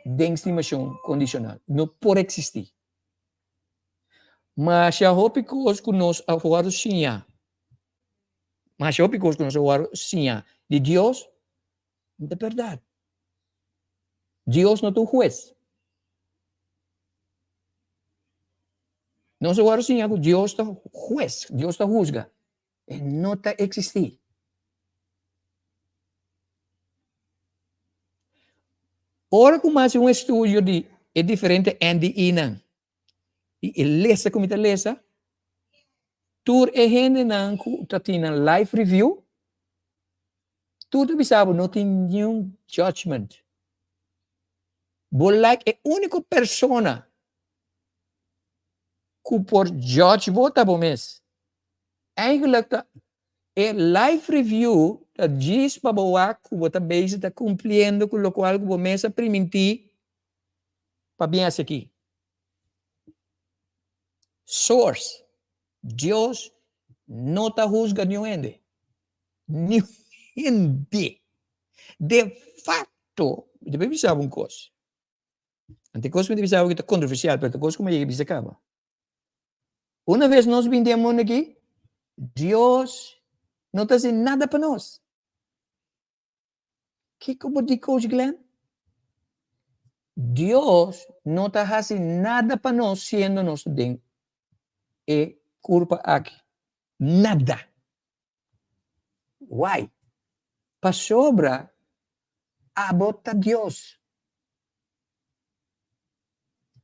den stimashon kondishonal. No por eksistí. Masha hopi kos ku nos a wòrdu siñá, masha hopi kos ku nos a wòrdu siñá di Dios no ta bèrdat. Dios no ta un hues. Nos a wòrdu siña ku Dios ta hues, Dios ta husga. E no ta eksistí. Ora ku mi hasi un estudio di e diferente NDInan i e lesa ku mi ta lesa, tur e hendenan ku ta tin nan life review, tur ta bisa bo no tin niun judgment. Bo like e úniko persona ku por judge bo ta bo mes. Eigenlijk ta e life review ta djis pa bo wak ku bo ta bezig ta kumpliendo ku lokual ku bo mes a primintí pa bin hasi aki. Source, Dios no ta husga niun hende. Niun hende. De facto, mi ta bisa bo un kos. Anto e kos ku mi ta bisa bo aki ta kontroversial, pero ta kos ku mi a yega bisa kaba. Una ves nos bin den e mundu aki, Dios no ta hasi nada pa nos. Kiko bo di Coach Glenn? Dios no ta hasi nada pa nos siendo nos den e kurpa aki. Nada. Why? Pasobra abo ta Dios.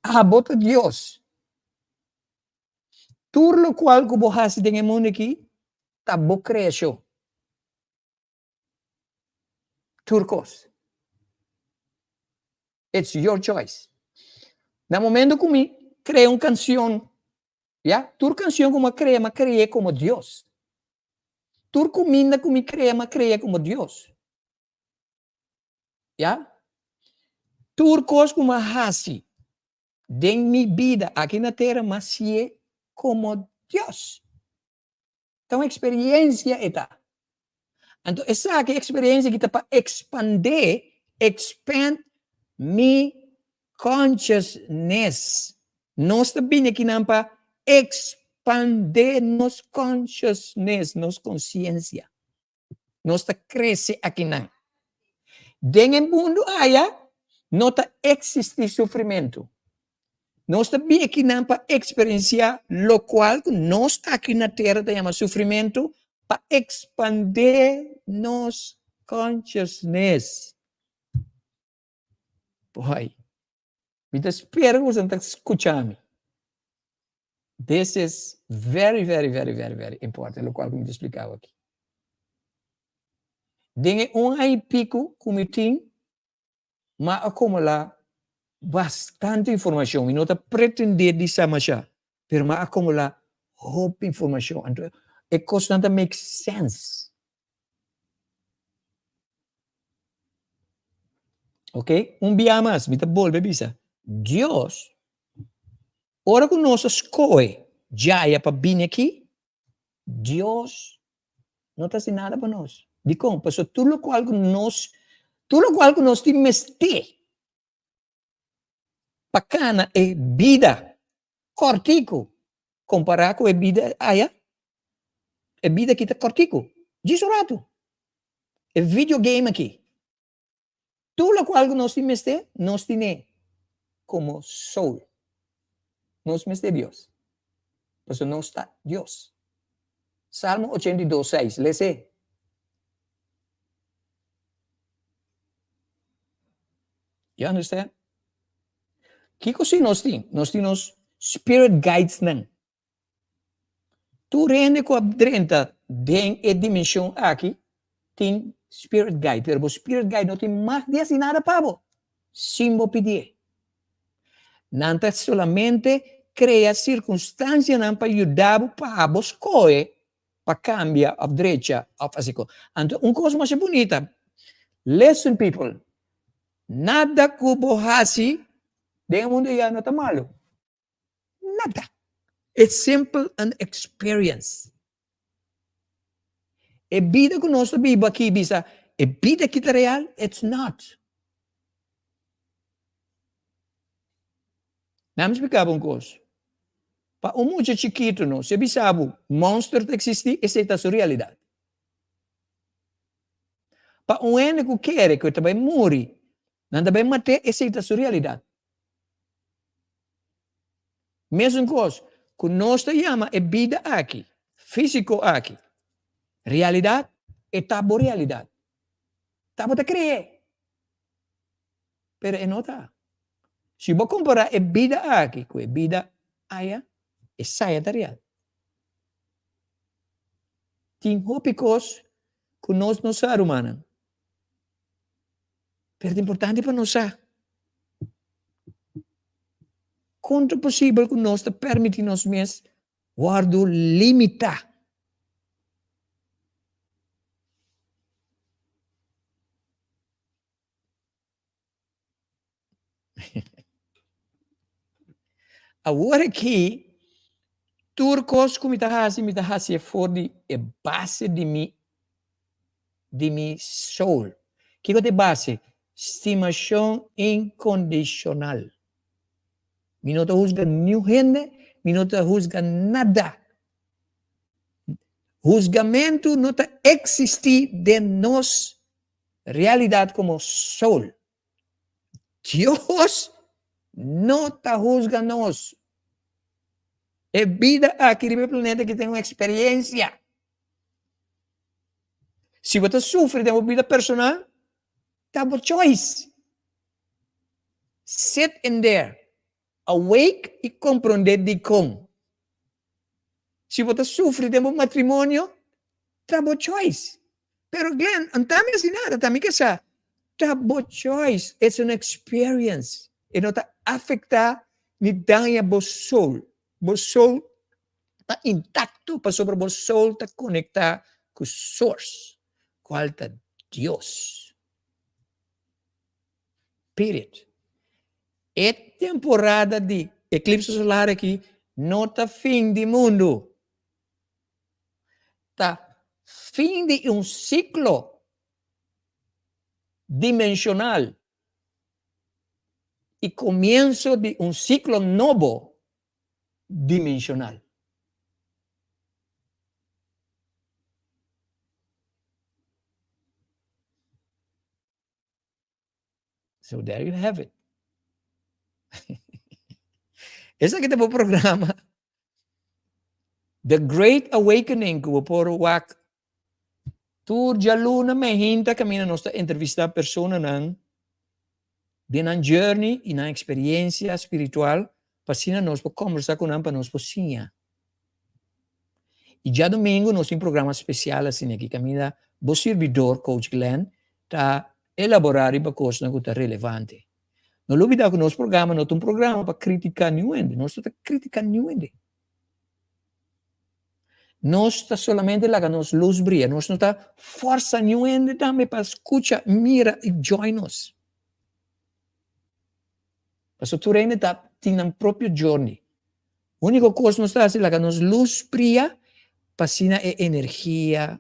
Abo ta Dios. Tur lokual ku bo hasi den e mundu aki ta bo kreashon. Tur kos. It's your choice. Na momento ku mi krea un kansion, ya, tur kansion ku mi a krea, mi a kre'é komo Dios. Tur kuminda ku mi krea, mi a kre'é komo Dios. Ya. Tur kos ku mi a hasi den mi bida aki na tera, mi a hasié komo Dios. Ta un experiencia e ta. Anto esaki experiencia aki ta pa expande, expand mi consciousness. Nos ta bini akinan pa expande nos consciousness, nos conciencia. Nos ta crece akinan. Den e mundu aya no ta existi sufrimento. Nos ta bin akinan pa experiencia locual cu nos aki na tera ta yama sufrimento pa expande nos consciousness. Boy, mi ta spera cu boso ta scucha mi. This is very, very, very, very, very important, locual cu mi ta splica aki. Den e un aña y pico cu mi tin, m'a acumula bastante informacion. Mi no ta pretende di sa masha, pero m'a acumula hopi informacion. Anto e cosnan ta make sense. Ok, un bia mas, mi ta bolbe bisa, Dios, ora cu nos a scohe djaya pa bini aki, Dios no ta haci nada pa nos. Dicon? Pasobra tur locual cu nos, tur locual cu nos tin mester pa cana e bida cortico compara cu e bida aya, e bida aki ta cortico, djis un rato. E video game aki, Tur lokual ku nos tin mester, nos tin'é komo soul. Nos mester Dios, pasobra nos ta Dios. Salmo 82, 6, les'é. You understand? Kiko si nos tin? Nos tin nos spirit guidesnan. Tur hende ku a drenta den e dimenshon aki tin spirit guide, pero bo spirit guide no tin mag di hasi nada pa bo sin bo pidié. Nan ta solamente krea sirkunstansianan pa yuda bo pa bo skohe pa kambia òf drecha òf hasi kos. Anto un kos masha bunita, listen people, nada ku bo hasi den e mundu ya no ta malu. Nada. It's simple an experience. E bida ku nos ta biba aki bisa e bida aki ta real? It's not. Nan mi splika bo un kos. Pa un mucha chikitu no, si e bisa bo monster ta eksistí, esei ta su realidat. Pa un hende ku kere ku e ta bai muri. Nan ta bai mat'é, esei ta su realidat. Mesun kos ku nos ta yama e bida aki, físiko aki, realidat, e ta bo realidat. Ta bo ta kree, pero e no ta. Si bo kompará e bida aki ku e bida aya, esaya ta real. Tin hopi kos ku nos no sa, rumannan. Pero ta importante pa nos sa kon ta posibel ku nos ta permití nos mes wòrdu limitá. Awor aki tur kos ku mi ta hasi, mi ta hasié for di e base di mi di mi soul. Kiko ta e base? Stimashon inkondishonal. Mi no ta husga niun hende, mi no ta husga nada. Husgamentu no ta eksistí den nos realidat komo soul. Dios no ta husga nos. E bida aki riba e planeta aki ta un experiencia. Si bo ta sufri den bo bida personal, ta bo choice. Sit in there, awake i comprende dikon. Si bo ta sufri den bo matrimonio, ta bo choice. Pero Glenn, n ta mi hasi nada, ta mi ke sa. Ta bo choice, it's an experience. E no ta afecta ni daña bo soul. Bo soul ta intacto pasobra bo soul ta conecta cu source, cual ta Dios. Period. E temporada di eclipse solar aki no ta fin di mundu. Ta fin di un ciclo dimensional y comienso di un ciclo nobo dimensional. So there you have it. Esaki ta bo programa The Great Awakening ku bo por wak tur djaluna mehinta kaminda nos ta entrevistá personanan den nan journey i nan eksperiencia spiritual pa asina nos por kombersá ku nan pa nos por siña. I djadumingu nos tin programa spesial asina aki kaminda bo sirbidor Coach Glenn ta elaborá riba kosnan ku ta relevante. No lubidá ku nos programa no ta un programa pa kritiká niun hende. Nos no ta kritiká niun hende. Nos ta solamente laga nos lus bria. Nos no ta fòrsa niun hende tambe pa skucha, mira i join nos. Pasobra tur hende ta tin nan propio journey. Úniko kos nos ta hasi laga nos lus bria pa asina e energia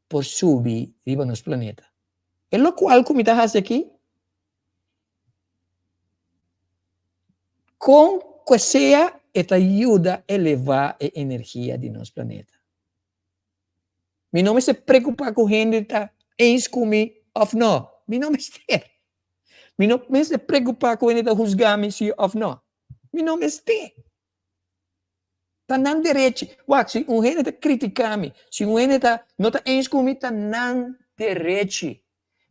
por subi riba nos planeta. E lokual ku mi ta hasi aki, kon ku sea e ta yuda elevá e energia di nos planeta. Mi no mester preokupá ku hende ta eens ku mi òf no. Mi no mester. Mi no mester preokupá ku hende ta husgá mi si òf no. Mi no mester. Ta nan derechi. Wak, si un hende ta kritiká mi, si un hende ta no ta eens ku mi, ta nan derechi.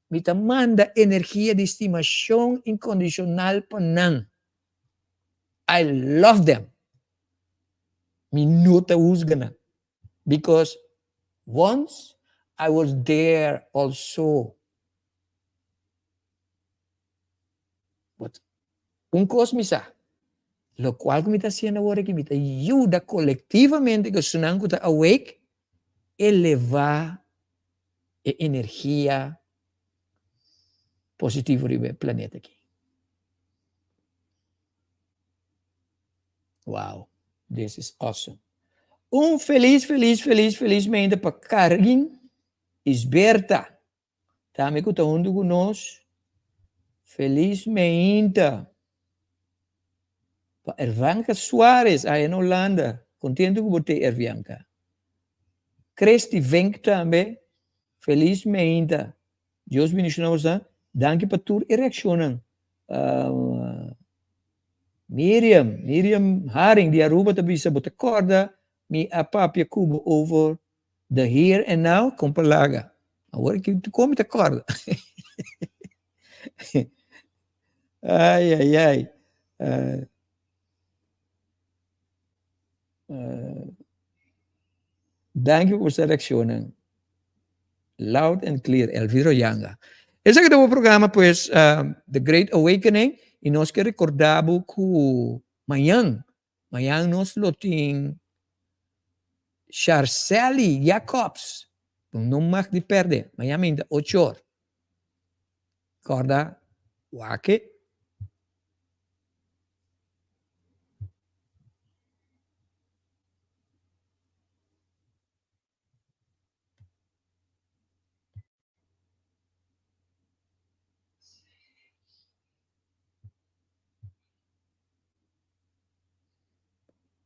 Mi ta manda energia di stimashon inkondishonal pa nan. I love them. Mi no ta husga nan. Because once I was there also. But un kos mi sa, lokual ku mi ta hasiendo awor aki, mi ta yuda kolektivamente ku esunnan ku ta awake elevá e energia positivo riba e planeta aki. Wow, this is awesome. Un felis, felis, felis, felis mente pa Karin Isberta. Tambe ku ta huntu ku nos. Felis meinta pa Ervanka Suarez aya na Holanda. Kontentu ku bo te Ervianka. Christy Vink tambe. Felis meinta. Dios bendiciona boso. Danki pa tur e reakshonnan. Miriam, Miriam Haring di Aruba ta bisa bo ta kòrda mi a papia ku bo over the here and now? Kon pa laga. Awor aki kon mi ta kòrda? Ai ai ai. Danki pa boso reaccionnan. Loud and clear, Elviro Yanga. Esaki ta bo programa pues The Great Awakening y nos ke recorda bo cu mañan, mañan nos lo tin Sharcely Jacobs, bo no mag di perde, mañan minta ocho or. Corda wak-e.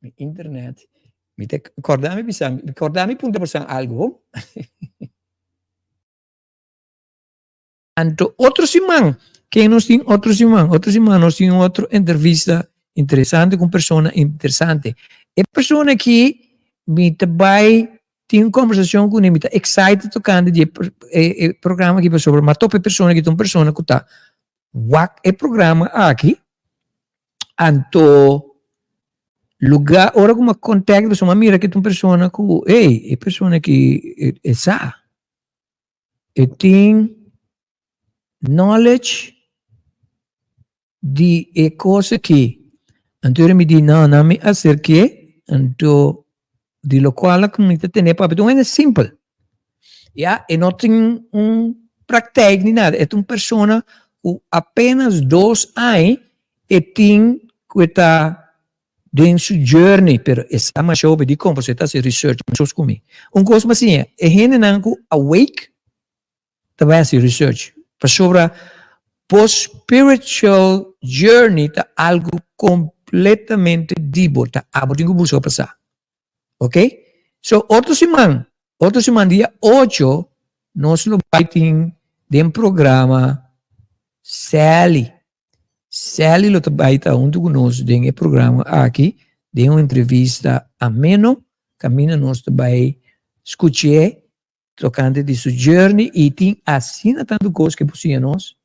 Mi internet. Mi ta corda mi bisa, corda mi punta bosan algo. Anto otro siman, ken nos tin otro siman? Otro siman nos tin un otro entrevista interesante ku un persona interesante. E persona aki mi ta bai tin un kombersashon kuné, mi ta excited tokante di e programa aki pasobra mi a topa e persona aki ta un persona ku ta wak e programa aki, anto luga ora ku mi a contact pasobra mi a mira ku ta un persona ku ey e persona aki e sa. E tin knowledge di e kos aki. Anto mi di no, no mi aserk'é, anto di lokual ku mi ta tene papia ta un hende simpel. Ya, e no tin un praktijk ni nada, e ta un persona ku apenas dos aña e tin ku e ta den su journey, pero e sa masha hopi dikon pasobra e ta hasi research meskos ku mi. Un kos mi a siña, e hendenan ku awake ta bai hasi research pasobra bo spiritual journey ta algu kompletamente di bo, ta abo tin ku buska pa sa. Ok, so otro siman, otro siman dia ocho nos lo bai tin den programa Sally. Sally lo ta bai ta huntu ku nos den e programa aki den un entrevista ameno kaminda nos ta bai skuch'é tokante di su journey i tin asina tantu kos ke por siña nos.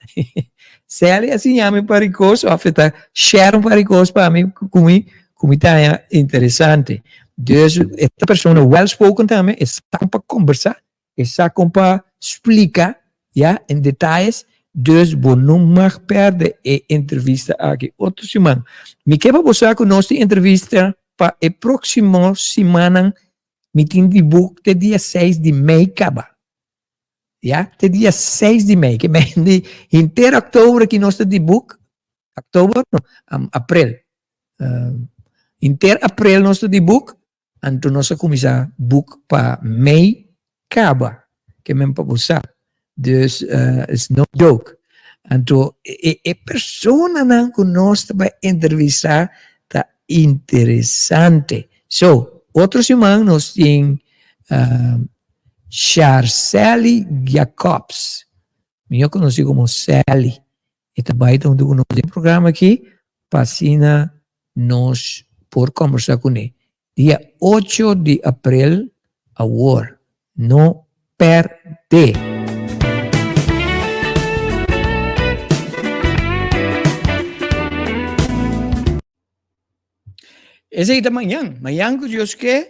Sally a siña mi un par di kos òf e ta share un par di kos pa mi ku mi ku mi ta haña interesante. Dus e ta persona well spoken tambe, e sa kon pa kombersá. E sa kon pa splika ya en detayes, dus bo no mag pèrdè e entrevista aki otro siman. Mi ke pa bo sa ku nos tin entrevista pa e próksimo simannan, mi tin di boek te dia seis di mei kaba. Ya, te dia seis di mei, ke men di henter òktober aki nos ta di boek, òktober no, aprel, henter aprel nos ta di boek, Anto nos a kuminsá buk pa mei kaba, ke men pa bo sa. Dus it's no joke. Anto e e personanan ku nos ta bai entrevistá ta interesante. So, otro siman nos tin Sharcely Jacobs, mihó konosí komo Sally. E ta bai ta huntu ku nos den programa aki pa asina nos por kombersá kuné. Dia ocho di aprel awor. No pèrdè! Esei ta mañan. Mañan ku Dios ke,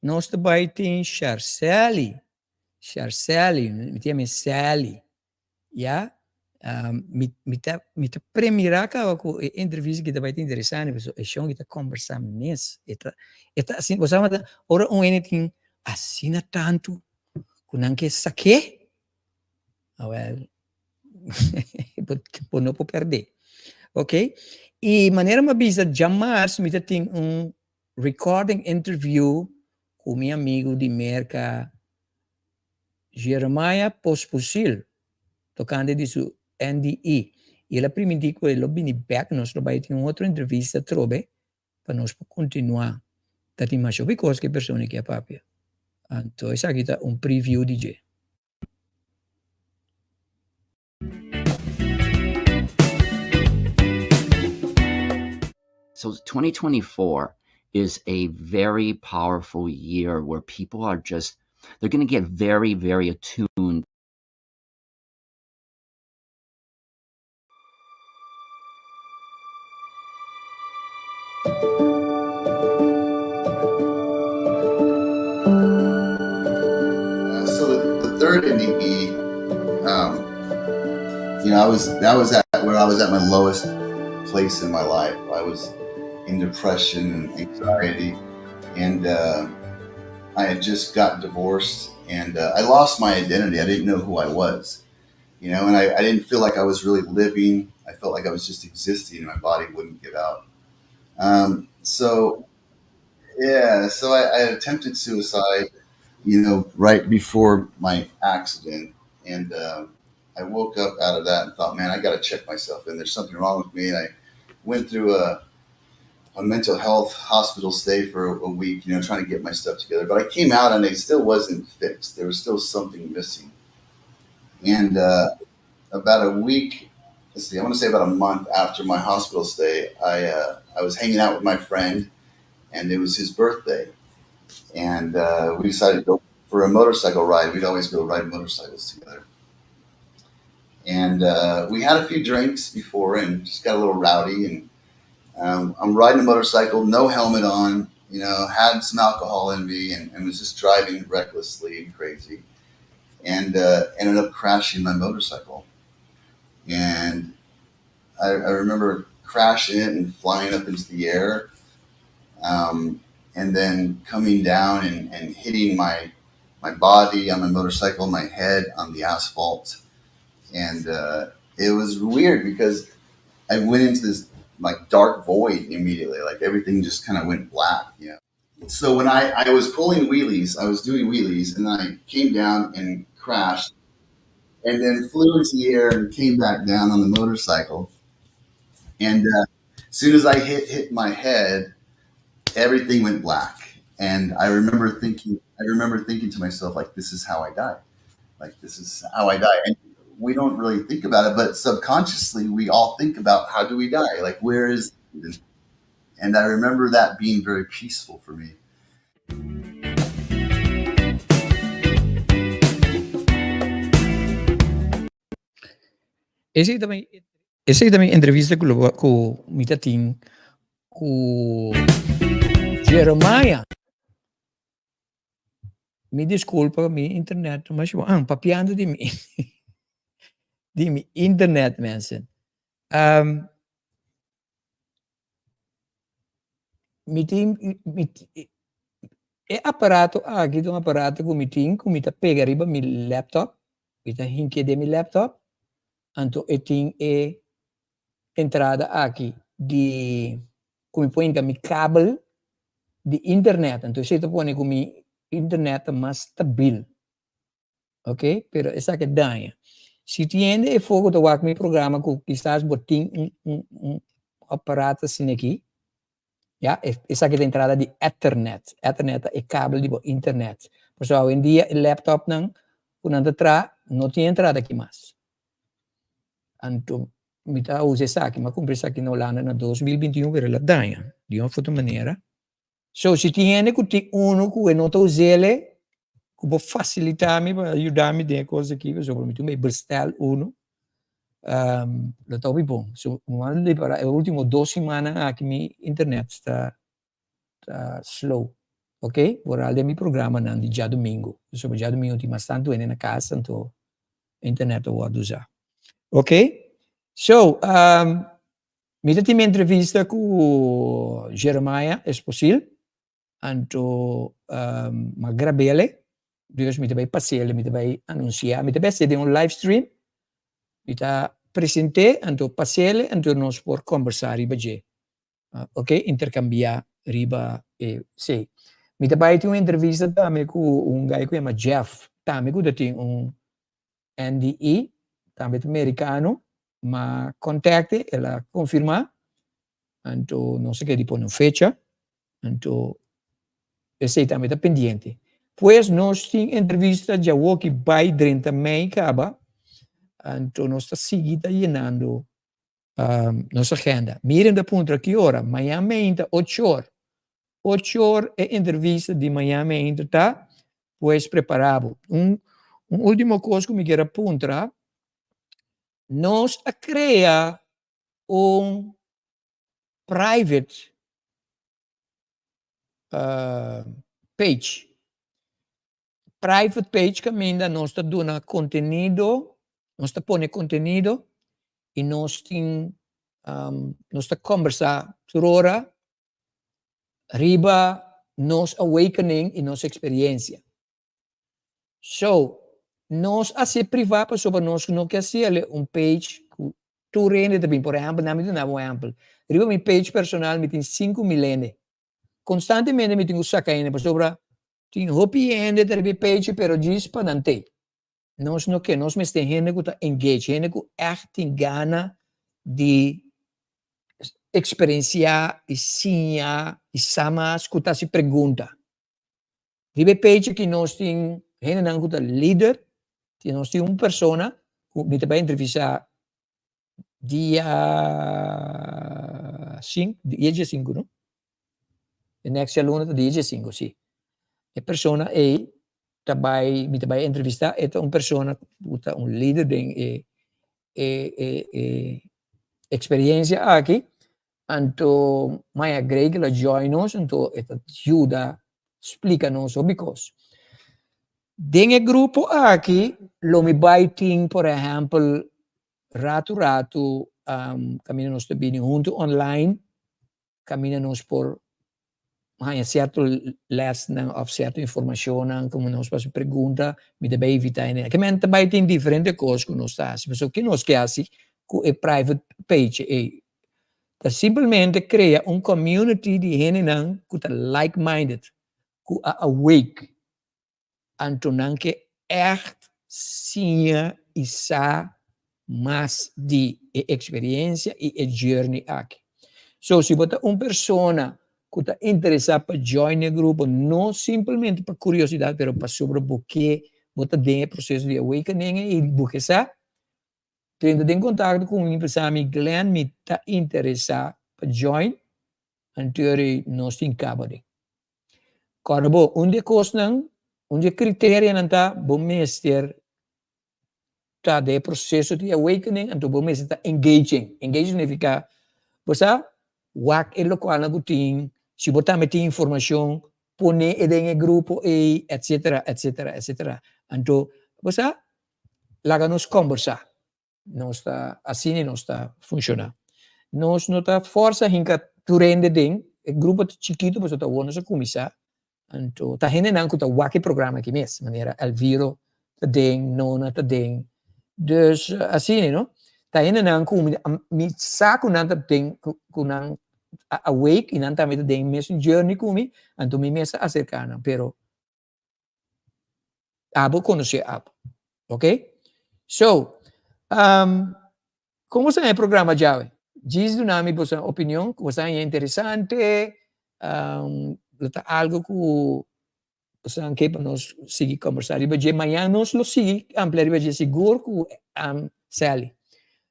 nos ta bai tin Sharcely. Sharcely, mi ta yama e Sally. Ya, mi mi ta mi ta premira kaba ku e entrevista ki ta bai ta interesante pasobra e shon ki ta kombersá mes e ta e ta asina bo sa mata ora un hende tin asina tantu ku nan ke sak'é awèl bo no por pèrdè ok i manera mi a bisa djamars mi ta tin un recording interview ku mi amigu di Merka Jeremiah pospusil tokante di su NDE i el a primintí ku e lo bini bèk, nos lo bai tin un otro entrevista atrobe pa nos por kontinuá. Ta tin masha hopi kos ku e persona aki a papia. Anto esaki ta un preview di dje. So 2024 is a very powerful year where people are just, they're going to get very, very attuned. So the third NDE, I was that was at where I was at my lowest place in my life. I was in depression and anxiety, and I had just got divorced, and I lost my identity. I didn't know who I was, and I didn't feel like I was really living. I felt like I was just existing, and my body wouldn't give out. So I attempted suicide, right before my accident, and I woke up out of that and thought, man, I got to check myself in. There's something wrong with me. And I went through a mental health hospital stay for a week, trying to get my stuff together. But I came out and it still wasn't fixed. There was still something missing. And about a week, let's see, I want to say about a month after my hospital stay, I was hanging out with my friend, and it was his birthday. And we decided to go for a motorcycle ride. We'd always go ride motorcycles together. And we had a few drinks before and just got a little rowdy. And I'm riding a motorcycle, no helmet on, had some alcohol in me, and was just driving recklessly and crazy, and ended up crashing my motorcycle. And I remember crashing it and flying up into the air, and then coming down and hitting my body on my motorcycle, my head on the asphalt. And it was weird because I went into this dark void immediately. Everything just kind of went black. So when I was pulling wheelies, I was doing wheelies, and I came down and crashed, and then flew into the air and came back down on the motorcycle. And as soon as I hit my head, everything went black. And I remember thinking to myself, this is how I die. This is how I die. And we don't really think about it, but subconsciously we all think about, how do we die? Where is it? And I remember that being very peaceful for me. Esei ta mi, esei ta mi entrevista ku lo ku mi ta tin ku Jeremiah. Mi disculpa, mi internet no masha bon. Ah, papiando di mi di mi internet, mensen. Mi tin, mi, e aparato aki ta un aparato ku mi tin ku mi ta pega riba mi laptop, mi ta hinkia den mi laptop, anto e tin e entrada aki di ku mi por hinka mi kabel di internet, anto esei ta pone ku mi internet ta mas stabil. Ok, pero esaki a daña. Si tin hende e for ku ta wak mi programa ku kisas bo tin un un un aparato asina aki, ya, esaki ta entrada di ethernet. Ethernet ta e kabel di bo internet. Pasobra awendia e laptopnan ku nan ta traha no tin entrada aki mas. Anto mi ta usa esaki, mi a kumpra esaki na Holanda na 2021 pero el a daña di un of otro manera. So si tin hende ku tin unu ku e no ta us'el, ku por fasilitá mi pa yuda mi den e kos aki, pasobra mi tin bai bestel unu, lo ta hopi bon. So mi a repará e ultimo dos simannan aki mi internet ta ta slow, ok? Vooral den mi programanan di djadumingu, pasobra djadumingu tin mas tantu hende na kas, anto internet ta wòrdu usá. Ok, so mi ta tin mi entrevista ku Jeremiah Esposil, anto m'a grab'el, dus mi ta bai pas'el, mi ta bai anunsiá, mi ta bai hasié den un live stream, mi ta present'é, anto pas'el, anto nos por kòmbersá riba dje. Ok, interkambiá riba esei. Mi ta bai tin un entrevista tambe ku un guy ku yama Jeff, tambe ku ta tin un NDE, tambe ta merikano, m'a kontakt'e, el a konfirmá, anto nos a keda di pone un fecha, anto esei tambe ta pendiente. Pues nos tin entrevista djawoki bai drenta mei kaba, anto nos ta sigui ta yenando. Nos agenda. Miren ta puntra ki ora? Mañan meinta 8 or. 8 or e entrevista di mañan meinta ta, pues prepara bo. Un ultimo cos cu mi kier puntra. Nos a crea un private page. Private page caminda nos ta duna contenido, nos ta pone contenido y nos ta combersa ora riba nos awakening y nos experiencia. So, nos a haci priva pasobra nos no kier haci un page tur hende tambe. Por ehempel, laga mi duna un ehempel. Riba mi page personal mi tin 5 mil hende. Constantemente mi tin cu saca hende pasobra tin hopi hende riba page, pero djis pa nan t'ey. Nos no kier, nos mester hende cu ta engage, hende cu echt tin gana di experiencia y siña y sa mas, cu ta haci pregunta. Riba page cu nos tin hende nan cu ta lider, nos tin un persona cu mi ta bay entrevista dia 5, dia 5, no? E next djaluna ta dia 5, si. E persona ey tambe, mi ta bay entrevista, e un persona ta un lider di e experiencia aki, anto Maya Greg a join nos, anto e ta yuda splica nos hopi cos. Den e grupo aki, lo mi bay tin, por ehempel, rato rato, caminda nos ta bini hunto online, caminda nos por haña cierto les nan of cierto informacion nan, como nos por pregunta, mi ta bay invita hende. Kiermen tambe tin diferente cos cu nos ta haci. So, kico nos kier haci cu e private page ey? Ta simplemente crea un community di hende nan cu ta like-minded, cu a awake. Anto nan kier echt siña y sa mas di e experiencia y e journey aki. So, si bo ta un persona cu ta interesa pa join e grupo, no simplemente pa curiosidad, pero pasobra bo kier bo ta den e proceso di awakening y bo kier sa, drenta den contacto cu mi, bisa mi: "Glenn, mi ta interesa pa join", anto nos tin caba di. Awor bo, un di cosnan, un di criterionan ta, bo mester ta den proceso di awakening, anto bo mester ta engaging. Engaging significa, bo sa, wak e locual nan tin, si bo tambe tin informacion, pone e den grupo e etc, etc, etc. Anto, bo sa, laga nos combersa. Nos ta, asina nos ta funciona. Nos no ta forsa hinca tur hende den, e grupo ta chikito, pasobra ta awor nos a cuminsa. Anto, ta hende nan cu ta wak e programa aki mes, manera Elviro ta den, Nona ta den. Dus, asina, no? Ta hende nan cu mi sa cu nan ta den, cu nan awake y nan tambe ta den mesun journey cu mi, anto mi mes a acerca nan, pero abo conoce abo. Ok? So, con bo e programa djawe? Djis duna mi bo opinion, cu bo ta interesante, ta algo cu bo kier pa nos sigui combersa riba dje. Mañan nos lo sigui amplia riba dje sigur cu Sally.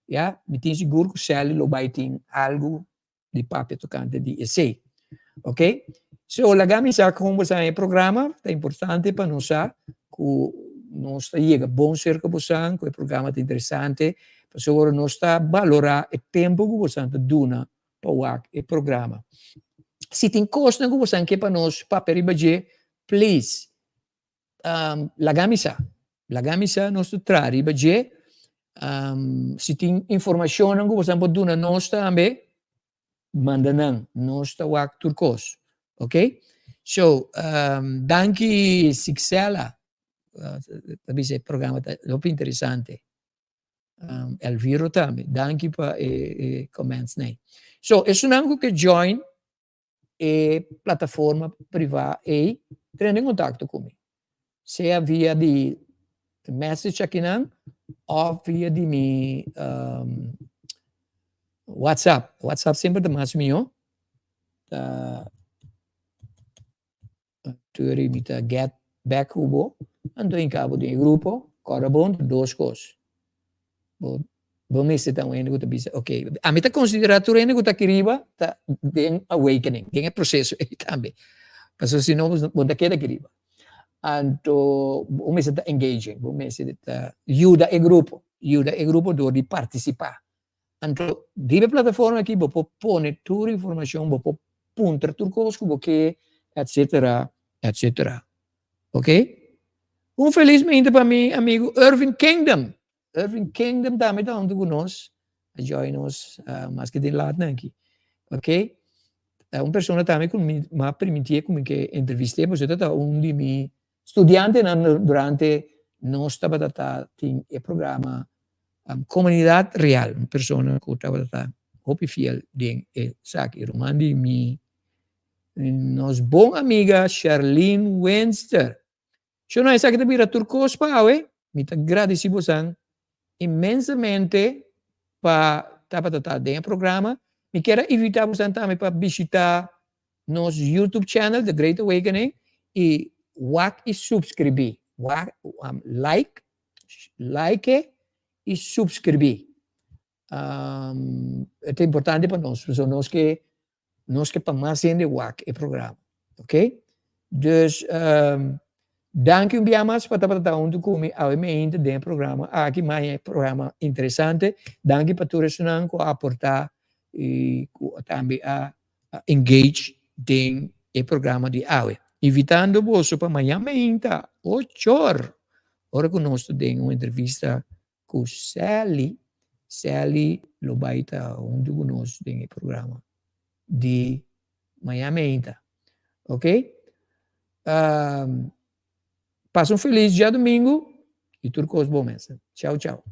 Ja, mi tin sigur cu Sally lo bay tin algo di papia tocante di esey. Ok? So, laga mi sa con bo e programa, ta importante pa nos sa cu nos ta yega bon cerca bo, cu e programa ta interesante, pasobra nos ta valora e tempo cu bo ta duna pa wak e programa. Si tin cos cu bo kier pa nos papia riba dje, please, laga mi sa. Laga mi sa, nos ta traha riba dje. Si tin informacion cu bo por duna nos tambe, manda nan, nos ta wak tur cos. Ok? So, danki Sixela. E programa ta hopi interesante. Elviro tambe. Danki pa e comments nan. So, esnan cu kier join e plataforma priva ey, drenta den contacto cu mi. Sea via di message aki nan, of via di mi WhatsApp. WhatsApp semper ta mas miho. Ta turi mi ta get back cu bo, anto hinca bo den grupo, ora bon, dos cos. Bo. Bo mester ta un hende ku ta bisa, ok, ami ta konsiderá tur hende ku ta aki riba ta den awakening, den e proseso ei tambe. Pasobra si no bo ta keda aki riba. Anto bo mester ta engaging, bo mester ta yuda e grupo, yuda e grupo dor di partisipá. Anto riba e plataforma aki bo por pone tur informashon, bo por puntra tur kos ku bo ke, etsetera, etsetera. Ok? Un felis mainta pa mi amigu Irving Kingdom. Irving Kingdom tambe ta huntu ku nos, a join nos maske den latnan aki. Ok, un persona tambe ku mi a permitié ku mi ke entrevist'é pasobra ta un di mi studiantenan durante nos tabata ta tin e programa Komunidat Real, un persona ku tabata ta hopi fiel den esaki. Ruman di mi nos bon amiga Sherlyn Winster. Shona, esaki ta bira tur kos pa awe. Mi ta gradisí bosan inmensamente pa tabata ta den e programa. Mi kier a invitá bosan tambe pa bishitá nos YouTube channel, The Great Awakening, i wak i supskribí. Wak, like, like i supskribí. E ta importante pa nos, pasobra nos ke Nos ke pa mas hende wak e programa. Ok? Dus, danki un bia mas pa tabata ta huntu ku mi awe meinta den e programa aki, maña e programa interesante. Danki pa tur esunnan ku a aportá i ku tambe a engage den e programa di awe. Invitando boso pa maña meinta ochor, ora ku nos ta den un entrevista Ku Sally, Sally lo bai ta huntu ku nos den e programa di maña meinta. Ok? Pasa un felis djadumingu i tur kos bon mester. Chau chau.